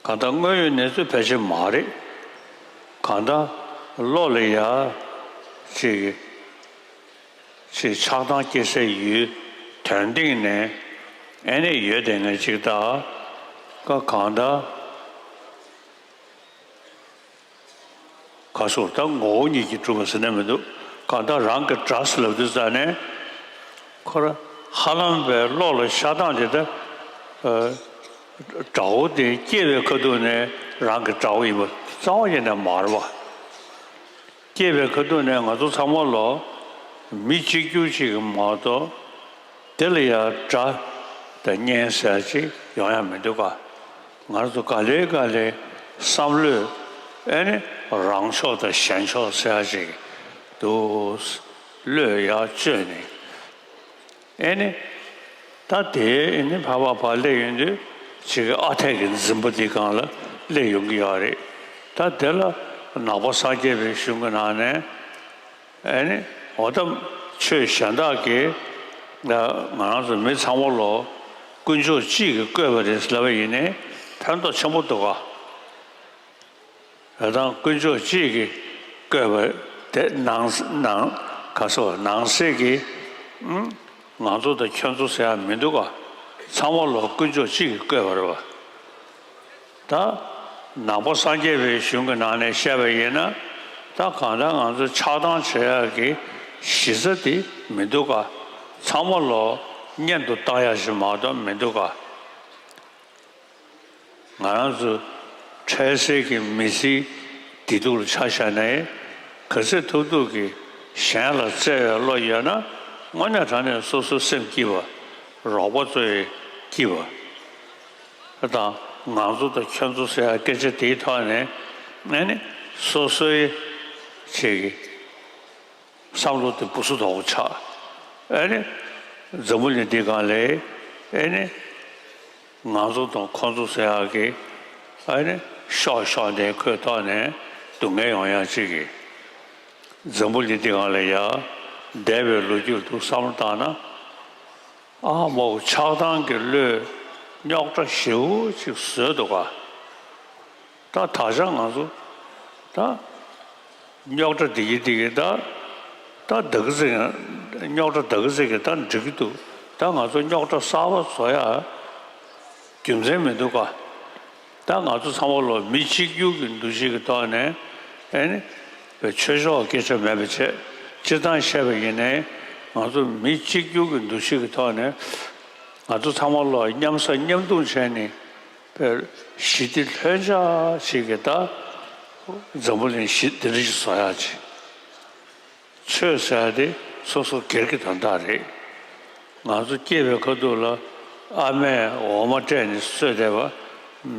གང་ལྟར་དངོས་ཡོད་གནས་ཚུལ་ཕལ་ཆེར་མ་རེད། གང་ལྟར་བློ་ལ་ཡ་ཅིག་ཅིག་ཆགས་སྡང་སྐྱེ་སའི་ཡུལ་དོན་སྟེང་ནས་ཨེ་ནས་ཡོད་བསྡད་མཁན་ཅིག་དང་། ཀ་གང་ལྟར་ག་སོགས་ད་ངོ་བོ་ཉིད་ཀྱིས་གྲུབ་པ་ཟེར་ན་མི་འདུག་གང་ལྟར་རང་གི་དགྲ་ཟེར་ལབ་དུས་ཙ་ནས་ཁོ་ར་ཧ་ལམ་པའི་བློ་ལ་ཤ་སྟག་དེ་ད་དགྲ་བོ་དེ་སྐྱེས་པའི་ཁ་ཐུག་ནས་རང་གི་དགྲ་བོ་ཡིན་པ་རྩ་བ་ཉིད་ནས་མ་རེད་པ། སྐྱེས་པའི་ཁ་ཐུག་ནས་ང་ཚོ་ཚང་མ་ལོ་མི་གཅིག་གྱུར་ཅིག་གི་མ་གཏོགས་དེ་ལ་ཡང་དགྲ་དང་གཉེན་ཟེར་ཅིག་ཡོང་ཡ་མི་འདུག་ག་ང་ཚོ་ག་ལེ་ག་ལེ་བསམ་བློས་ཨེ་ནི་རང་ཕྱོགས་དང་གཞན་ཕྱོགས་ཟེར་ཅིག་འདུག་བློས་ཡར་བཅོས་ནས་ཨེ་ནི་ད་དེ་ཨེ་ནི་ཕར་ཕར་ཕར་སླེབས་ཡོང་དུས་ཅིག་ཨ་འཐས་ཀྱི་འཛིན་པ་འདི་སྒང་ལ་སླེབས་ཡོང་གི་ཡོད་རེད། ད་དེ་ལ་ནང་པ་སངས་རྒྱས་པའི་གཞུང་གི་ནང་ནས། ཨེ་ནི་འོ་ད་ཆོས་གཞན་དག་གིས་ང་རང་ཚོ་མི་ཚང་མ་ལོ་དཀོན་མཆོག་གཅིག་གིས་བཀོད་པ་རེད་ལབ་པ་ཡིན་ནའི་ཕན་ཐོགས་ཆེན་པོ་འདུག་ག་ད་དཀོན་མཆོག་གཅིག་གིས་བཀོད་པ་དེ་ནང་ནང་ག་སོ་ནང་གསེས་ཀྱི་ང་ཚོ་དང་ཁྱོད་ཚོ་ཟེར་ཡ་མི་འདུག་ག་ཚང་མ་ལོ་དཀོན་མཆོག་གཅིག་གིས་བཀོད་པ་རེད་པ། ད་ནང་པ་སངས་རྒྱས་པའི་གཞུང་གི་ནང་ནས་བཤད་པ་ཡིན་ན། ད་གང་ལྟར་ང་ཚོ་ཆགས་སྡང་བྱེད་ཡག་གི་གཞི་རྩ་དེ་མི་འདུག་ག་ཚང་མ་ལོ་གཉེན་དུ་བཏང་ཡག་ཞིག་མ་གཏོགས་མི་འདུག་ག་ང་རང་ཚོ་འཕྲལ་སེལ་གྱི་མི་ཚེའི་བདེ་སྡུག་ལ་ཆ་བཞག་ནས་ག་ཚོད་ཐུབ་ཐུབ་ཀྱིས་གཞན་ལ་བརྩེ་བའི་བློ་ཡོད་ན་དངོས་གནས་དྲང་གནས་སོ་སོའི་སེམས་སྐྱིད་པ། རོགས་པ་ཚོའི་སྐྱིད་པ། དང་ང་ཚོ་དང་ཁྱོད་ཚོ་ཟེར་ཡ་སྐད་ཆ་དེའི་ཐོག་ནས་ཨེ་ནི་སོ་སོའི་ཆེད་ཀྱི་བསམ་བློ་དེ་སྦུ་སུ་དོག་པོ་ཆགས། ཨེ་ནི་འཛམ་བུ་གླིང་འདི་སྒང་ལ་ཨེ་ནི་ང་ཚོ་དང་ཁོ་ཚོ་ཟེར་ཡག་གི་ཨེ་ནི་ཤོག་ཤོག་ནས་ཁོའི་ཐོག་ནས་སྡུག་བསྔལ་ཡོང་ཡག་ཅིག་གི་འཛམ་བུ་གླིང་འདི་སྒང་ལ་ཡ་འདས་པའི་ལོ་རྒྱུས་ལ་ཐུགས་བསམ་བློ་བཏང་ན། ཨ་མོ་ཆགས་སྡང་གི་བློས་རྙོག་དྲ་ཞེ་པོ་ཅིག་བཟོས་འདུག་ག་ད་ད་ཆ་ང་ཚོ་ད་རྙོག་དྲ་འདི་གི་འདི་གི་ད་ད་ད་གི་ཟིག་རྙོག་དྲ་ད་གི་ཟིག་གི་ད་འགྲིག་གི་འདུག་ད་ང་ཚོ་རྙོག་དྲ་གསར་པ་བཟོ་ཡ་རྒྱུ་མཚན་མི་འདུག་ག་ད་ང་ཚོ་ཚང་མ་ལོ་མི་གཅིག་གྱུར་གྱི་འདུ་ཤེས་ཀྱི་ཐོག་ནས་ཨེ་ནི་ཆོས་ཕྱོགས་སྐད་ཆ་མེད་པ་བྱས། སྤྱིར་བཏང་བཤད་པ་ཡིན་ནའི་ང་ཚོ་མི་གཅིག་གྱུར་གྱི་འདུ་ཤེས་ཀྱི་ཐོག་ནས་ང་ཚོ་ཚང་མ་ལོ་མཉམ་ཟ་མཉམ་འཐུང་བྱས་ནས་ཞི་བདེ་ལྷོད་འཇགས་ཤིག་གི་ད་འཛམ་བུ་གླིང་ཞི་བདེ་འདྲ་ཞིག་བཟོ་ཡག་ཅིག་ཆོས་ཟེར་ཡ་དེ་སོ་སོ་སྒེར་གྱི་དོན་དག་རེད། ང་ཚོ་སྐྱེས་པའི་ཁ་ཐུག་ལ་ཨ་མས་འོ་མ་སྤྲད་ནས་གསོས་བསྡད་པ་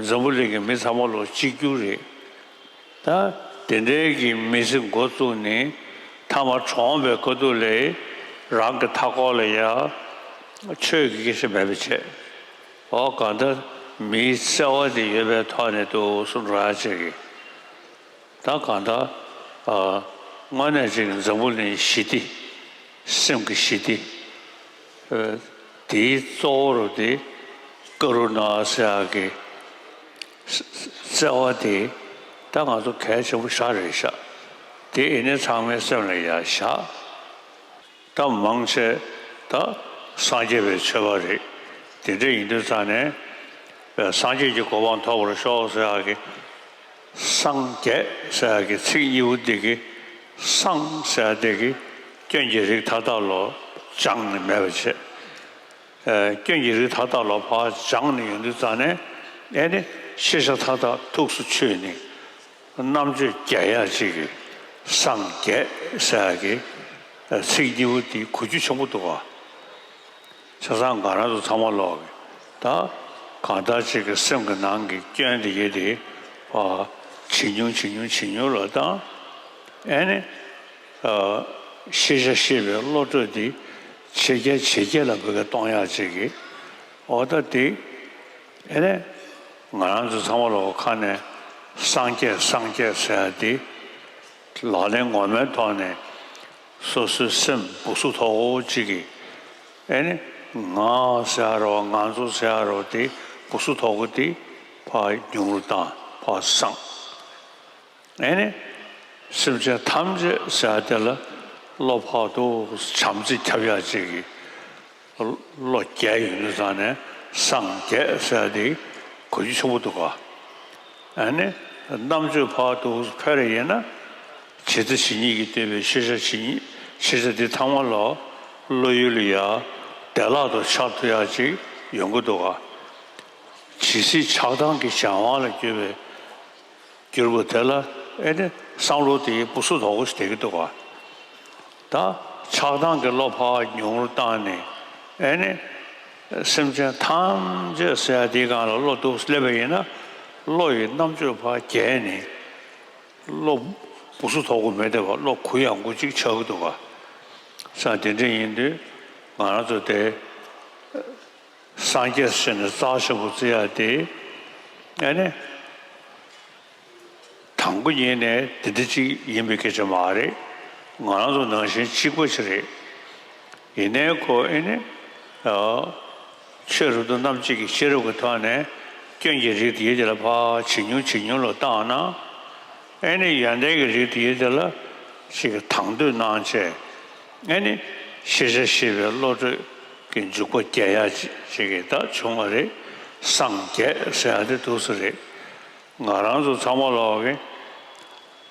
འཛམ་བུ་གླིང་གི་མི་ཚང་མ་ལོ་གཅིག་གྱུར་རེད། ད་དེ་འདྲའི་གི་མི་ཚེ་འགོ་བཙུགས་ནས་མཐའ་མ་གྲོངས་པའི་ཁ་ཐུག་ལ་རང་གི་མཐའ་འཁོར་ལ་ཡ་ཆོས་ཀྱི་སྐད་ཆ་མེད་པ་བྱས། འོ་གང་ལྟར་མིའི་བརྩེ་བ་དེ་ཡོད་པའི་ཐོག་ནས་འདུག་སེ་འགྲོ་ཡ་བྱེད་ཀྱི། ད་གང་ལྟར་ཨ་དངོས་གནས་ཅིག་འཛམ་བུ་གླིང་ཞི་བདེ། སེམས་ཀྱི་ཞི་བདེ། ཨ་དེའི་གཙོ་བོ་རུ་དེ་ཀ་རུ་ཎ་ཟེར་ཡག་གི་བརྩེ་བ་དེ་ད་ང་ཚོ་གལ་ཆེན་པོ་ཞེ་དྲག་རེད་ཤག་དེ་ཡིན་ནའི་ཚང་མའི་སེམས་ལ་ཡ་བཞག་ད་མང་ཆེ་ད་སངས་རྒྱས་པའི་ཆོས་པ་རེད། དེ་འདྲ་ཡིན་དུས་ཙང་ནས་སངས་རྒྱས་ཀྱི་གོ་འཕང་ཐོབ་པར་ཤོག་ཟེར་ཡག་གི་སངས་རྒྱས་ཟེར་ཡག་གི་ཚིག་གཉིས་པོ་འདི་གི་སངས་ཟེར་ཡག་འདི་གི་སྐྱོན་གྱི་རིགས་མཐའ་དག་ལོ་སྦྱངས་ནས་མེད་པ་བྱས། སྐྱོན་གྱི་རིགས་མཐའ་དག་ལོ་ཕར་སྦྱངས་ནས་ཡོང་དུས་ཙང་ནས་ཨེ་ནི་ཤེས་བྱ་མཐའ་དག་ཐུགས་སུ་ཆུད་ནས། རྣམ་དཔྱོད་རྒྱས་ཡག་ཅིག་གི་སངས་རྒྱས་ཟེར་ཡག་གི་ཚིག་གཉིས་པོ་འདི་གོ་རྒྱུ་ཆེན་པོ་འདུག་ག་བྱས་ཙང་ང་རང་ཚོ་ཚང་མ་ལོག་གི་ད་ གང་ལྟར་ཅིག་གི་སེམས་ཀྱི་ནང་གི་སྐྱོན་དེ་ཡེ་དེ་ཕར་ཇེ་ཉུང་ཇེ་ཉུང་ཇེ་ཉུང་ལ་བཏང་། ཨེ་ནི། ཨ། ཤེས་བྱ་ཤེས་པའི་བློ་གྲོས་དེ་ཇེ་རྒྱས་ཇེ་རྒྱས་ལ་བུ་ག་གཏོང་ཡག་ཅིག་གི། འོ་ད་དེ། ཨེ་ནི། ང་རང་ཚོ་ཚང་མ་ལོག་ཁ་ནས་སངས་རྒྱས་སངས་རྒྱས་ཟེར་ཡ་དེ། ལག་ལེན་ངོ་མའི་ཐོག་ནས་སོ་སོའི་སེམས་སྦུ་སུབ་ཐོག་པོ་གཅིག་གིས། ཨེ་ནི། ང་ཟེར་ཡ་རོ་ང་ཚོ་ཟེར་ཡ་རོ་དེ་སྦུ་སུབ་ཐོག་པོ་དེ་ཕར་ཉུང་རུ་བཏང་ཕར་སངས། ཨེ་ནི། སེམས་ཅན་ཐམས་ཅད་ཟེར་ཡ་དེ་ལ་བློ་ཕར་དུ་བྱམས་བརྩེ་ཁྱབ་ཡག་ཅིག་གི། བློ་རྒྱས་ཡོང་དུས་ཙང་ནས་སངས་རྒྱས་ཟེར་ཡ་དེ་གོ་རྒྱུ་ཆེན་པོ་འདུག་ག། ཨ་ནི། རྣམ་དཔྱོད་ཕར་དུ་འཕེལ་རེ་ཡིན་ན། ཇི་ལྟ་ཇི་སྙེད་ཀྱིས་བསྟོད་པའི་ཤེས་བྱ་ཇི་སྙེད་ཤེས་བྱ་འདི་ཚང་མ་ལོ་བློ་ཡུལ་ལ་ཡ་བདེ་བླག་ཏུ་འཆར་ཐུབ་ཡག་ཅིག་ཡོང་གི་འདུག་ག། ཇི་སྲིད་ཆགས་སྡང་གི་གཞན་དབང་ལ་གྱུར་པའི་གྱུར་པ་དེ་ལ་ཨེ་ནི་བསམ་བློ་དེ་སྦུ་སུབ་དོག་པོ་ཞིག་བསྡད་ཀྱི་འདུག་ག། ད་ཆགས་སྡང་གི་བློ་ཕར་ཉུང་རུ་བཏང་ནས། ཨེ་ནི། སེམས་ཅན་ཐམས་ཅད་ཟེར་ཡ་དེའི་སྒང་ལ་བློ་འདུག་སླེབས་པ་ཡིན་ན། བློ་ཡི་རྣམ་དཔྱོད་ཕར་རྒྱས་ནས། བློ་སྦུ་སུབ་དོག་པོ་མེད་བསྡད་པ་བློ་གུ་ཡངས་པོ་ཅིག་ཆགས་ཀྱི་འདུག་ག། ས་དེ་འདྲ་ཡིན་དུས་ང་རང་ཚོ་དེ། སངས་རྒྱས་ཟེར་ནས་རྩ་ཆེན་པོ་བརྩི་ཡ་དེ། ཨེ་ནི། དང་པོ་ཉིད་ནས་དེ་འདྲ་ཅིག་ཡིན་པའི་སྐད་ཆ་མ་རེད། ང་རང་ཚོ་ནང་བཞིན་གཅིག་པ་ཞིག་རེད། ཡིན་ནའི་ཁོ་ཨེ་ནི། ཨ། ཆོས་རབ་ཏུ་རྣམ་འབྱེད་ཀྱི་ཤེས་རབ་ཀྱི་ཐོག་ནས་སྐྱོན་གྱི་རིགས་དེ་ཡི་དེ་ལ་ཕར་ཇེ་ཉུང་ཇེ་ཉུང་ལ་བཏང་ན། ཨེ་ནི་ཡོན་ཏན་གྱི་རིགས་དེ་ཡི་དེ་ལ་ཅིག་དང་དོད་གནང་བྱས། ཨེ་ནི་ཤེས་བྱ་ཤེས་པའི་བློ་གྲོས་ཀྱི་འཇུག་པ་རྒྱས་ཡག་ཅིག་གི་ད་བྱུང་བ་རེད། སངས་རྒྱས་ཟེར་ཡ་དེ་འདུག་སེ་རེད། ང་རང་ཚོ་ཚང་མ་ལོག་གི་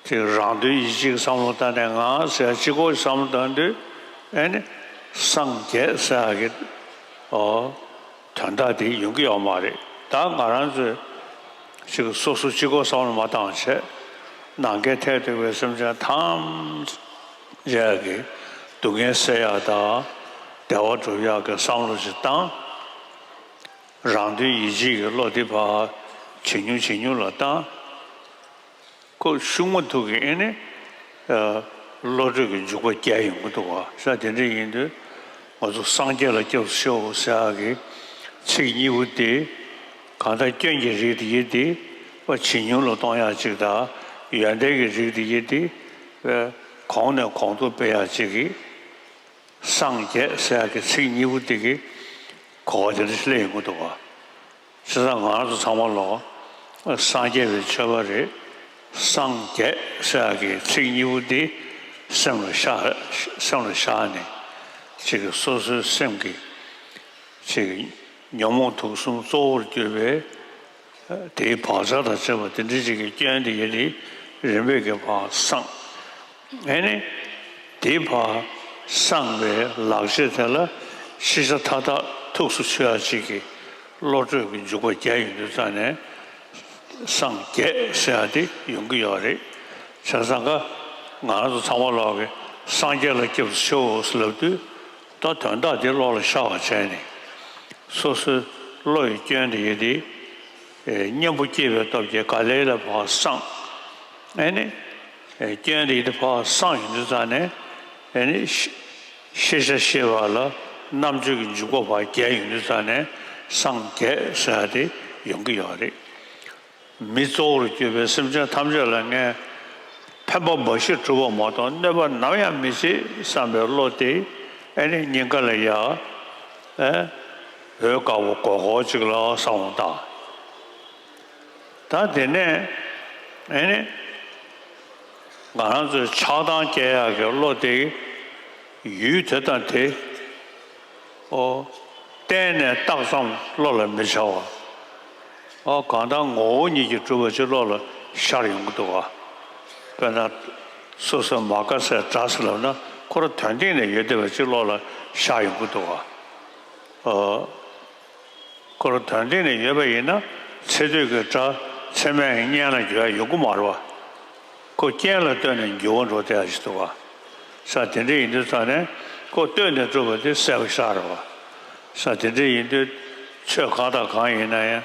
ཅིག་རང་དོན་ཡིད་བྱེད་ཀྱི་བསམ་བློ་བཏང་ནས་ང་ཟེར་གཅིག་པོ་བསམ་བློ་བཏང་དུས། ཨེ་ནི་སངས་རྒྱས་ཟེར་ཡ་གི། ཨོ། དོན་དག་དེ་ཡོང་གི་ཡོད་མ་རེད། ད་ང་རང་ཚོས་ཅིག་སོ་སོ་གཅིག་པོ་བསམ་བློ་མ་བཏང་བྱས། ནམ་མཁའི་མཐས་གཏུགས་པའི་སེམས་ཅན་ཐམས་ཅད་ཀྱི་སྡུག་བསྔལ་སེལ་ཡག་དང་བདེ་བ་སྒྲུབ་ཡག་གི་བསམ་བློ་ཞིག་བཏང་། རང་དོན་ཡིད་བྱེད་ཀྱི་བློ་དེ་ཕར་ཇེ་ཉུང་ཇེ་ཉུང་ལ་བཏང་། ཁོ་ཤུགས་མ་ཐུག་གི་ཨེ་ནི། ཨ། བློ་གྲོས་ཀྱི་འཇུག་པ་རྒྱས་ཡོང་གི་འདུག་ག། ས་དེ་འདྲ་ཡིན་དུས། ང་ཚོ་སངས་རྒྱས་ལ་སྐྱབས་སུ་མཆིའོ་ཟེར་ཡག་གི་ཚིག་གཉིས་པོ་དེ། གང་ལྟར་སྐྱོན་གྱི་རིགས་དེ་ཡི་དེ་ཕར་ཇེ་ཉུང་ལ་གཏོང་ཡག་ཅིག་དང་། ཡོན་ཏན་གྱི་རིགས་དེ་ཡི་དེ་ཕར་གོང་ནས་གོང་དུ་སྤེལ་ཡག་ཅིག་གི། སངས་རྒྱས་ཟེར་ཡག་གི་ཚིག་གཉིས་པོ་དེ་གི་གོ་བ་དེ་འདྲ་ཞིག་སླེབས་ཡོང་གི་འདུག་ག། བྱས་ཙང་ང་རང་ཚོ་ཚང་མ་ལོག་སངས་རྒྱས་པའི་ཆོས་པ་རེད། སངས་རྒྱས་ཟེར་ཡག་གི་ཚིག་གཉིས་པོ་འདི་སེམས་ལ་བཞག་སེམས་ལ་བཞག་ནས་ཅིག་གི་སོ་སོའི་སེམས་ཀྱི་ཅིག་གི་ཉོན་མོངས་དུག་གསུམ་གཙོ་བོར་གྱུར་པའི་དེའི་བག་ཆགས་དང་བཅས་པ་དེ་འདྲ་ཅིག་གི་སྐྱོན་དེ་ཡི་དེ་རིམ་པས་ཀྱི་ཕར་སངས། ཨེ་ནི། དེ་ཕར་སངས་པའི་ལག་རྗེས་དེ་ལ་ཤེས་བྱ་མཐའ་དག་ཐུགས་སུ་ཆུད་ཡག་ཅིག་གི་བློ་གྲོས་ཀྱི་འཇུག་པ་རྒྱས་ཡོང་དུས་ཙང་ནས་སངས་རྒྱས་ཟེར་ཡག་དེ་ཡོང་གི་ཡོད་རེད། བྱས་ཙང་ཀ་ང་རང་ཚོ་ཚང་མ་ལོག་གི་སངས་རྒྱས་ལ་སྐྱབས་སུ་མཆིའོ་ཟེར་ལབ་དུས། ད་དོན་དག་དེ་བློ་ལ་ཤར་བ་བྱས་ནས། སོ་སོའི་བློ་ཡི་སྐྱོན་དེ་ཡི་དེ། ཨེ། གཉེན་པོ་སྐྱེས་པའི་སྟོབས་ཀྱིས་ག་ལེ་ལ་ཕར་སངས། ཨེ་ནི། ཨེ། སྐྱོན་དེ་ཡི་དེ་ཕར་སངས་ཡོང་དུས་ཙང་ནས། ཨེ་ནི། ཤེས་ཤེས་བྱ་ཤེས་པ་ལ་རྣམ་དཔྱོད་ཀྱི་འཇུག་པ་ཕར་རྒྱས་ཡོང་དུས་ཙང་ནས་སངས་རྒྱས་ཟེར་ཡག་དེ་ཡོང་གི་ཡོད་རེད། མི་གཙོ་བོར་གྱུར་པའི་སེམས་ཅན་ཐམས་ཅད་ལ་ངས་ཕན་པ་འབའ་ཞིག་བསྒྲུབ་པ་མ་གཏོགས་གནོད་པ་ནམ་ཡང་མི་བྱེད་བསམ་པའི་བློ་དེ་ཨེ་ནི་སྙིང་ག་ལ་ཡ། ཨེ། འོད་དཀར་པོ་གོར་གོར་ཅིག་ལ་བསམ་བློ་བཏང་། ད་དེ་ནས་ཨེ་ནི་ང་རང་ཚོའི་ཆགས་སྡང་སྐྱེ་ཡག་གི་བློ་དེ་ཡུལ་དེ་དང་དེ། ཨོ། གཏན་ནས་རྟགས་ཙམ་བློ་ལ་མི་འཆར་བ། ཨོ། གང་ལྟར་ངོ་བོ་ཉིད་ཀྱིས་གྲུབ་པ་ཅིག་བློ་ལ་ཤར་ཡོང་གི་འདུག་ག། དཔེར་ན། སོ་སོའི་མ་དགའ་སའི་སྒྲ་ཟེར་ལབ་ན་ཁོ་རང་དོན་སྟེང་ནས་ཡོད་བསྡད་པ་ཅིག་བློ་ལ་ཤར་ཡོང་གི་འདུག་ག། ཨོ། ཁོ་རང་དོན་སྟེང་ནས་ཡོད་པ་ཡིན་ན་ཚེ་སྟོད་ཀྱི་སྒྲ་ཚད་མས་སྙན་ལ་འགྱུར་ཡ་ཡོང་གི་མ་རེད་བ། ཁོ་རྐྱེན་ལ་ལྟོས་ནས་འགྱུར་བ་འགྲོ་བསྡད་ཡ་ཞིག་འདུག་ག། ས་དེ་འདྲ་ཡིན་དུས་ཙང་ནས་ཁོ་ལྟོས་ནས་གྲུབ་པ་དེ་གསལ་པོ་ཤར་རེད་བ། ས་དེ་འདྲ་ཡིན་དུས་ ཆོས་གང་དང་གང་ཡིན་ན་ཡང་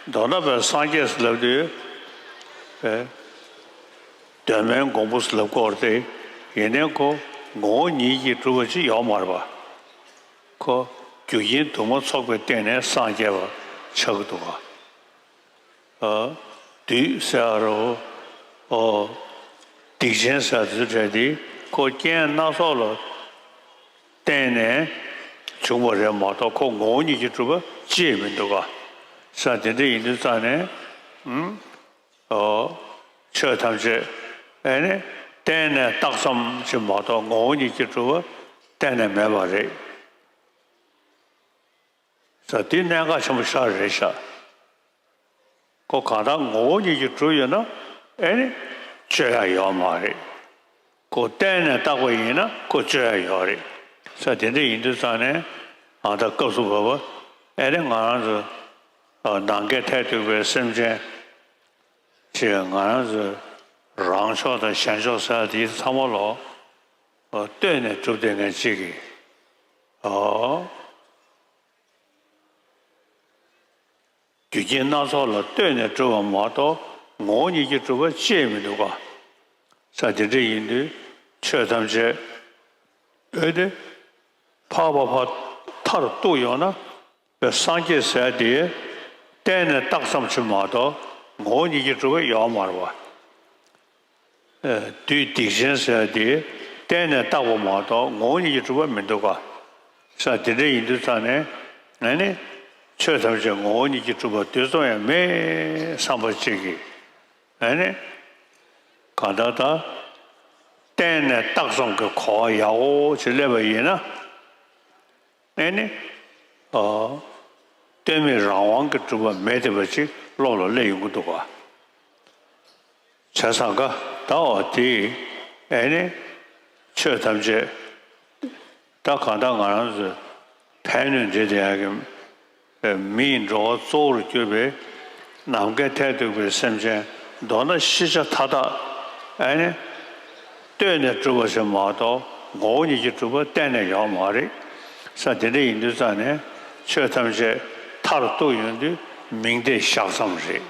མདོར་ན་པའི་སངས་རྒྱས་ལབ་དུས་པའི་གདོད་མའི་མགོན་པོ་ལབ་སྐོར་ཏེ། ཡིན་ནའི་ཁོ་ངོ་བོ་ཉིད་ཀྱིས་གྲུབ་པ་ཅིག་ཡོད་མ་རེད་པ། ཁོ་རྒྱུ་རྐྱེན་དུ་མ་ཚོགས་པའི་སྟེང་ནས་སངས་རྒྱས་པ་ཆགས་ཀྱི་འདུག་ག་ཨ། བདུད་ཟེར་རོ། ཨོ། སྡིག་ཅན་ཟེར་དུས་བྲལ་ཏེ་ཁོ་རྐྱེན་སྣ་ཚོགས་ལ་བརྟེན་ནས་བྱུང་བ་རེད་མ་གཏོགས་ཁོ་ངོ་བོ་ཉིད་ཀྱིས་གྲུབ་པ་ཅིས་མི་འདུག་ག་ས་དེ་འདྲ་ཡིན་དུས་ཙང་ནས། ཨུམ། ཨོ། ཆོས་ཐམས་ཅད་ཨེ་ནི་བརྟེན་ནས་བཏགས་ཙམ་ཞིག་མ་གཏོགས་ངོ་བོ་ཉིད་ཀྱིས་གྲུབ་པ་གཏན་ནས་མེད་པ་རེད། ས་དེ་གནད་འགག་ཆེན་པོ་ཞིག་རེད་ཤག་ཁོ་གང་ལྟར་ངོ་བོ་ཉིད་ཀྱིས་གྲུབ་ཡོད་ན་ཨེ་ནི་གཅོད་ཡ་ཡོད་མ་རེད། ཁོ་བརྟེན་ནས་བཏགས་པ་ཡིན་ན་ཁོ་གཅོད་ཡ་ཡོད་རེད། ས་དེ་འདྲ་ཡིན་དུས་ཙང་ནས་ཨ་ད་སྐབས་སུ་བབ་པ་ཨེ་ནི་ང་རང་ཚོ་ནམ་མཁའི་མཐས་གཏུགས་པའི་སེམས་ཅན་ཅེས་ང་རང་ཚོ་རང་ཕྱོགས་དང་གཞན་ཕྱོགས་ཟེར་དེ་ཚང་མ་ལོ་ལྟོས་ནས་གྲུབ་བསྡད་མཁན་གཅིག་གིས། ཨོ། རྒྱུ་རྐྱེན་སྣ་ཚོགས་ལ་ལྟོས་ནས་གྲུབ་པ་མ་གཏོགས་ངོ་བོ་ཉིད་ཀྱིས་གྲུབ་པ་ཅིས་མི་འདུག་ག་ས་དེ་འདྲ་ཡིན་དུས་ཆོས་ཐམས་ཅད་འོད་དེ་འཕགས་པ་ཕར་མཐར་གཏུགས་ཡོང་ན་པའི་སངས་རྒྱས་ཟེར་དེ་བརྟེན་ནས་བཏགས་ཙམ་ཞིག་མ་གཏོགས་ངོ་བོ་ཉིད་ཀྱིས་གྲུབ་པ་ཡོད་མ་རེད་པ། བདུད་སྡིག་ཅན་ཟེར་དེ་བརྟེན་ནས་བཏགས་པ་མ་གཏོགས་ངོ་བོ་ཉིད་ཀྱིས་གྲུབ་པ་མི་འདུག་ག་ས་དེ་འདྲ་ཡིན་དུས་ཙང་ནས་ཨ་ནི་ཆོས་ཐམས་ཅད་ངོ་བོ་ཉིད་ཀྱིས་གྲུབ་པ་དུས་ཙམ་ཡང་མེད་བསམ་པ་གཅིག་གིས་ཨ་ནི་གང་ལྟར་ད་བརྟེན་ནས་བཏགས་ཙམ་གྱི་གོ་བ་ཡག་པོ་ཅིག་སླེབས་པ་ཡིན་ན། ཨེ་ནི། ཨ། ལྟོས་མེད་རང་དབང་གིས་གྲུབ་པ་མེད་བསྡད་པ་ཅིག་བློ་ལ་སླེབས་ཡོང་གི་འདུག་ག་བྱས་ཙང་ཀ་ད་འོ་དེ་ཨེ་ནི། ཆོས་ཐམས་ཅད་ད་གང་ལྟར་ང་རང་ཚོས་ཕན་གནོད་འབྲེལ་བསྡད་ཡག་གི་མི་ཡི་འགྲོ་བ་གཙོ་བོར་གྱུར་པའི་ནམ་མཁའི་མཐས་གཏུགས་པའི་སེམས་ཅན་མདོར་ན་ཤེས་བྱ་མཐའ་དག་ཨེ་ནི། ལྟོས་ནས་གྲུབ་པ་ཞིག་མ་གཏོགས་ངོ་བོ་ཉིད་ཀྱིས་གྲུབ་པ་གཏན་ནས་ཡོད་མ་རེད། ས་དེ་འདྲ་ཡིན་དུས་ཙང་ནས་ཆོས་ཐམས་ཅད་མཐར་གཏུགས་ཡོང་དུས་མིང་བརྡས་བཞག་ཙམ་རེད།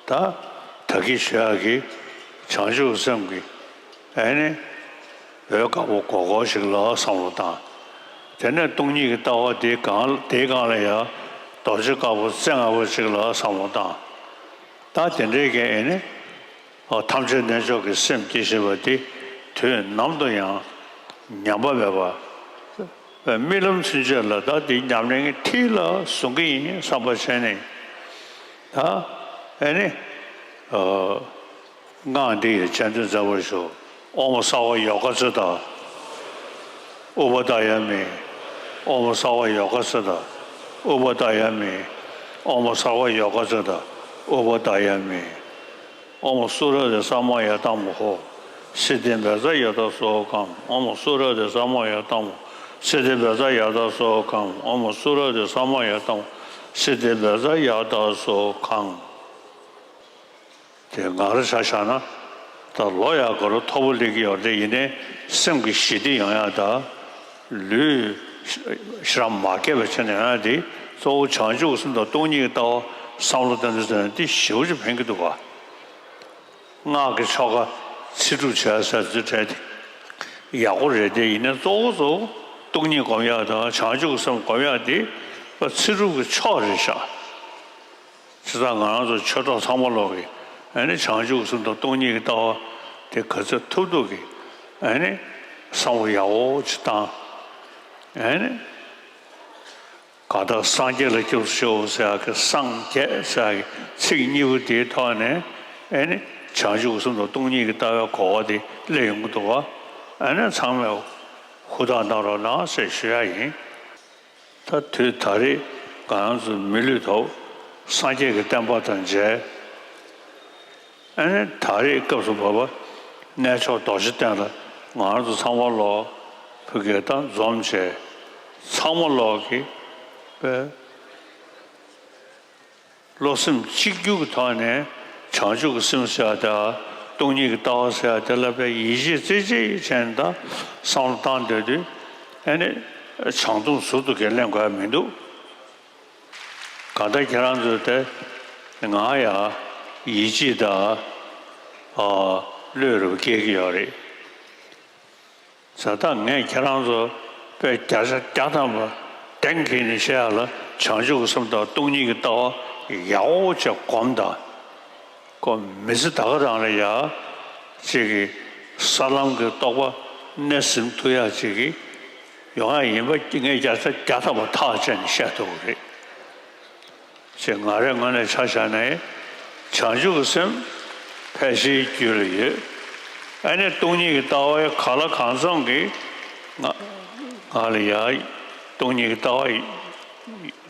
ད་ད་གིན་ཞུ་ཡག་གི་བྱང་ཆུབ་སེམས་ཀྱི་ཨེ་ནི་འོད་དཀར་པོ་སྒོར་སྒོར་ཞིག་ལ་བསམ་བློ་བཏང་། དེ་ནས་སྟོང་ཉིད་ཀྱི་ལྟ་བ་དེའི་སྒང་དེའི་སྒང་ལ་ཡང་རྡོ་རྗེ་དཀར་པོ་རྩེ་ལྔ་པོ་ཞིག་ལ་བསམ་བློ་བཏང་། ད་དེ་འདྲའི་གི་ཨེ་ནི། ཨོ་ཐམས་ཅད་རྣལ་འབྱོར་གྱི་སེམས་སྐྱེ་ཤེས་པ་དེ་དུས་ནམ་དུ་ཡང་ཉམས་པ་མེད་པ། རྨི་ལམ་ཚུན་ཆད་ལ་ད་དེ་ཉམས་ལེན་གྱི་མཐིལ་ལ་བཟུང་གི་ཡིན་བསམ་པ་བྱས་ནས། ད་ཨེ་ནི། ཨོ། སྔགས་འདི་ཡི་སྤྱན་ལྡན་མཛད་པར་ཞུ། ཨོཾ་སརྦ་ཡོ་ག་ཙིཏྟ། ཨུ་པ་དཱ་ཡ་མི། ཨོཾ་སརྦ་ཡོ་ག་ཙིཏྟ། ཨུ་པ་དཱ་ཡ་མི། ཨོཾ་སརྦ་ཡོ་ག་ཙིཏྟ། ཨུ་པ་དཱ་ཡ་མི། ཨོཾ་སུ་ར་ཏེ་ས་མ་ཡ་ཏཾ་ཧོ། སིདྡྷི་བཛྲ་ཡ་ཏ་སོ་ཧཾ། ཨོཾ་སུ་ར་ཏེ་ས་མ་ཡ་ཏཾ་ཧོ། སིདྡྷི་བཛྲ་ཡ་ཏ་སོ་ཧཾ། ཨོཾ་སུ་ར་ཏེ་ས་མ་ཡ་ཏཾ་ཧོ། སིདྡྷི་བཛྲ་ཡ་ཏ་སོ་ཧཾ། དེ་ང་རང་ཆ་བཞག་ན་ད་ལོ་ཡག་ག་རུ་མཐོ་པོ་སླེབས་ཀྱི་ཡོད་རེད། ཡིན་ནའི་སེམས་ཀྱི་ཞི་བདེ་ཡོང་ཡག་དང་། ལུས་ཤི་རང་མ་སྐྱེས་པ་བྱས་ནས་ཡོང་ཡག་དེ་གཙོ་བོ་བྱང་ཆུབ་སེམས་དང་སྟོང་ཉིད་ཀྱི་ལྟ་བ་བསམ་བློ་གཏོང་དུས་ཙམ་ནས་དེ་ཞེ་པོ་ཅིག་ཕན་གྱི་འདུག་ག་སྔགས་ཀྱི་ཆོ་ག་ཚེ་སྒྲུབ་བྱེད་ཡག་ཟེར་དུས་བྲལ་ཏེ་ཡག་པོ་རེད་དེ། ཡིན་ནའི་གཙོ་བོ་གཙོ་བོ་སྟོང་ཉིད་སྒོམ་ཡག་དང་བྱང་ཆུབ་སེམས་སྒོམ་ཡག་དེ་ཚེ་སྒྲུབ་ཀྱི་མཆོག་རེད་ཤག་བྱས་ཙང་ང་རང་ཚོ་ཆོས་གྲོགས་ཚང་མ་ལོག་གིས་ཨ་ནི་བྱང་ཆུབ་སེམས་དང་སྟོང་ཉིད་ཀྱི་ལྟ་བ་དེ་ག་ཚོད་ཐུབ་ཐུབ་ཀྱིས་ཨ་ནི་བསམ་བློ་ཡག་པོ་ཅིག་བཏང་། ཨ་ནི་གང་ལྟར་སངས་རྒྱས་ལ་སྐྱབས་སུ་མཆིའོ་ཟེར་ཡག་གི་སངས་རྒྱས་ཟེར་ཡག་གི་ཚིག་གཉིས་པོ་དེའི་ཐོག་ནས་ཨ་ནི་བྱང་ཆུབ་སེམས་དང་སྟོང་ཉིད་ཀྱི་ལྟ་བའི་གོ་བ་དེ་སླེབས་ཡོང་གི་འདུག་ག་ཨ་ནི་ཚང་མས་ཧུར་ཐག་གནང་རོགས་གནང་ཟེར་ཞུ་ཡག་ཡིན། ད་དུས་ད་རེས་ང་རང་ཚོ་མི་ལུས་ཐོབ། སངས་རྒྱས་ཀྱི་བསྟན་པ་དང་མཇལ། ཨ་ནི་ད་རེས་སྐབས་སུ་བབ་པ་གནས་མཆོག་རྡོ་རྗེ་གདན་ལ་ང་རང་ཚོ་ཚང་མ་ལོག་ཕ་གིར་ད་འཛོམས་བྱས། ཚང་མ་ལོག་གིས་པའི་བློ་སེམས་གཅིག་གྱུར་གྱི་ཐོག་ནས་བྱང་ཆུབ་ཀྱི་སེམས་ཟེར་ཡག་དང་སྟོང་ཉིད་ཀྱི་ལྟ་བ་ཟེར་ཡག་དེ་ལ་དཔེ་ཡིད་ཆེས་རྩེ་གཅིག་བྱས་ནས་ད་བསམ་བློ་བཏང་སྡོད་དུས་ཨ་ནི་བྱང་སྡོམ་ཟུར་དུ་གས་ལེན་དགོས་ཡག་མི་འདུག་གང་ལྟར་ཁྱེད་རང་ཚོ་དེ་ང་ཡང་ཡིད་ཆེས་དང་ཨ་བློས་རུ་སྐྱེལ་གྱི་ཡོད་རེད། ད་ལྟ་ངས་ཁྱེད་རང་ཚོ་དཔེ་བརྒྱ་ཆ་བརྒྱ་ཐམ་པ་གཏན་འཁེལ་ནས་བཤད་ཡ་ལ་བྱང་ཆུབ་ཀྱི་སེམས་དང་སྟོང་ཉིད་ཀྱི་ལྟ་བ་ཡག་པོ་བྱས་སྒོམ་དང་། ཁོ་མི་ཚེ་ད་ག་རང་ལ་ཡ་ཅིག་གི་ས་ལམ་གྱི་རྟོགས་པ་སྣེ་ཟིན་ཐུབ་ཡ་ཅིག་གི་ཡོང་ཡ་ཡིན་པ་ངས་བརྒྱ་ཆ་བརྒྱ་ཐམ་པ་ཐག་བཅད་ནས་བཤད་ཐུབ་ཀྱི་རེད། ཅེས་ང་རའི་ངོས་ནས་ཆ་བཞག་ནས་བྱང་ཆུབ་ཀྱི་སེམས་ཕལ་ཆེར་རྒྱུད་ལ་ཡོད། ཨ་ནི་སྟོང་ཉིད་ཀྱི་ལྟ་བ་གང་ལ་གང་འཚམ་གྱིས་ང་ང་ལ་ཡ་སྟོང་ཉིད་ཀྱི་ལྟ་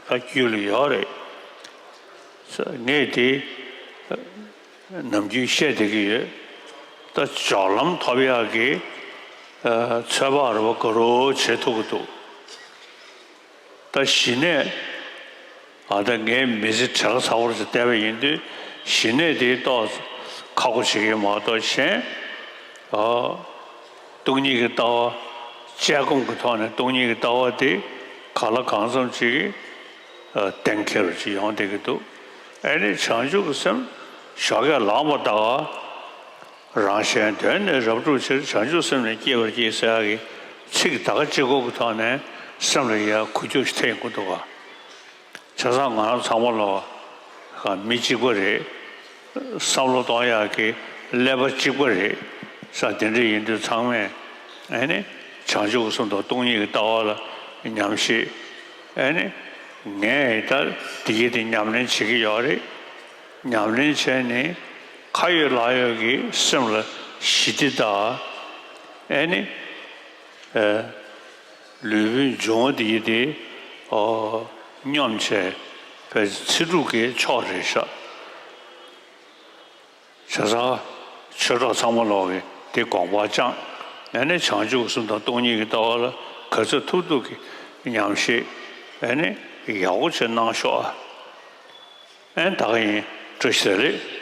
བ་རྒྱུད་ལ་ཡོད་རེད། ངས་དེ་ནམ་རྒྱུན་བཤད་བསྡད་ཀྱི་ཡོད། ད་སྦྱོར་ལམ་ཐོབ་ཡག་གི་ཚོད་དཔག་རེ་བ་ག་རེ་བྱེད་ཐུབ་ཀྱི་འདུག་ད་གཞི་ནས་ཨ་ད་ངའི་མི་ཚེ་བྲེལ་བ་ཚ་བོར་ཞིག་བལྟས་པ་ཡིན་དུས་གཞི་ནས་དེ་ཏོག་ཁག་པོ་བྱེད་ཀྱི་མ་གཏོགས་གཞན་ཨ་སྟོང་ཉིད་ཀྱི་ལྟ་བ་དཔྱད་སྒོམ་གྱི་ཐོག་ནས་སྟོང་ཉིད་ཀྱི་ལྟ་བ་དེ་གང་ལ་གང་འཚམ་ཅིག་གཏན་འཁེལ་བ་ཅིག་ཡོང་བསྡད་ཀྱི་འདུག་ཨ་ནི་བྱང་ཆུབ་ཀྱི་སེམས་ཞོགས་ཀས་ལངས་པ་དང་རང་གཞན་དོན་ནི་རབ་བསྒྲུབ་ཕྱིར། བྱང་ཆུབ་སེམས་ནི་བསྐྱེད་པར་བགྱི་ཟེར་ཡག་གི་ཚིག་ད་ག་གཅིག་པོ་གི་ཐོག་ནས་སེམས་ལ་ཡ་འགུལ་སྐྱོད་ཅིག་ཐེབས་ཡོང་གི་འདུག་ག་བྱས་ཙང་ང་རང་ཚང་མ་ལོ་མི་གཅིག་པ་རེད། བསམ་བློ་གཏོང་ཡག་གི་ཀླད་པ་གཅིག་པ་རེད། ས་དེ་འདྲ་ཡིན་དུས་ཚང་མས་ཨ་ནི་བྱང་ཆུབ་ཀྱི་སེམས་དང་སྟོང་ཉིད་ཀྱི་ལྟ་བ་ལ་ཉམས་ཞིབ། ཨ་ནི་ངས་ད་འདི་གི་དེ་ཉམས་ལེན་བྱེད་ཀྱི་ཡོད་རེད། ཉམས་ལེན་བྱས་ནས་ཁ་ཡོད་ལག་ཡོད་ཀྱི་སེམས་ལ་ཞི་བདེ་དང་ཨ་ནི་ཨ་ལུས་པོའི་འབྱུང་བ་དེ་ཡི་དེ་ཨོ་སྙོམས་བྱས་པའི་ཚེ་སྒྲུབ་ཀྱི་མཆོག་རེད་ཤག་བྱས་ཙང་ཆོས་གྲོགས་ཚང་མ་ལོག་གིས་དེ་དགོངས་པ་བཅངས་ནས་ནས་བྱང་ཆུབ་ཀྱི་སེམས་དང་སྟོང་ཉིད་ཀྱི་ལྟ་བ་ལ་ག་ཚོད་ཐུབ་ཐུབ་ཀྱི་ཉམས་ཞིབ་ཨ་ནི་ཡག་པོ་བྱས་གནང་ཤོག་ཨ། ཨན་ད་ག་ཡིན། བཀྲ་ཤིས་བདེ་ལེགས།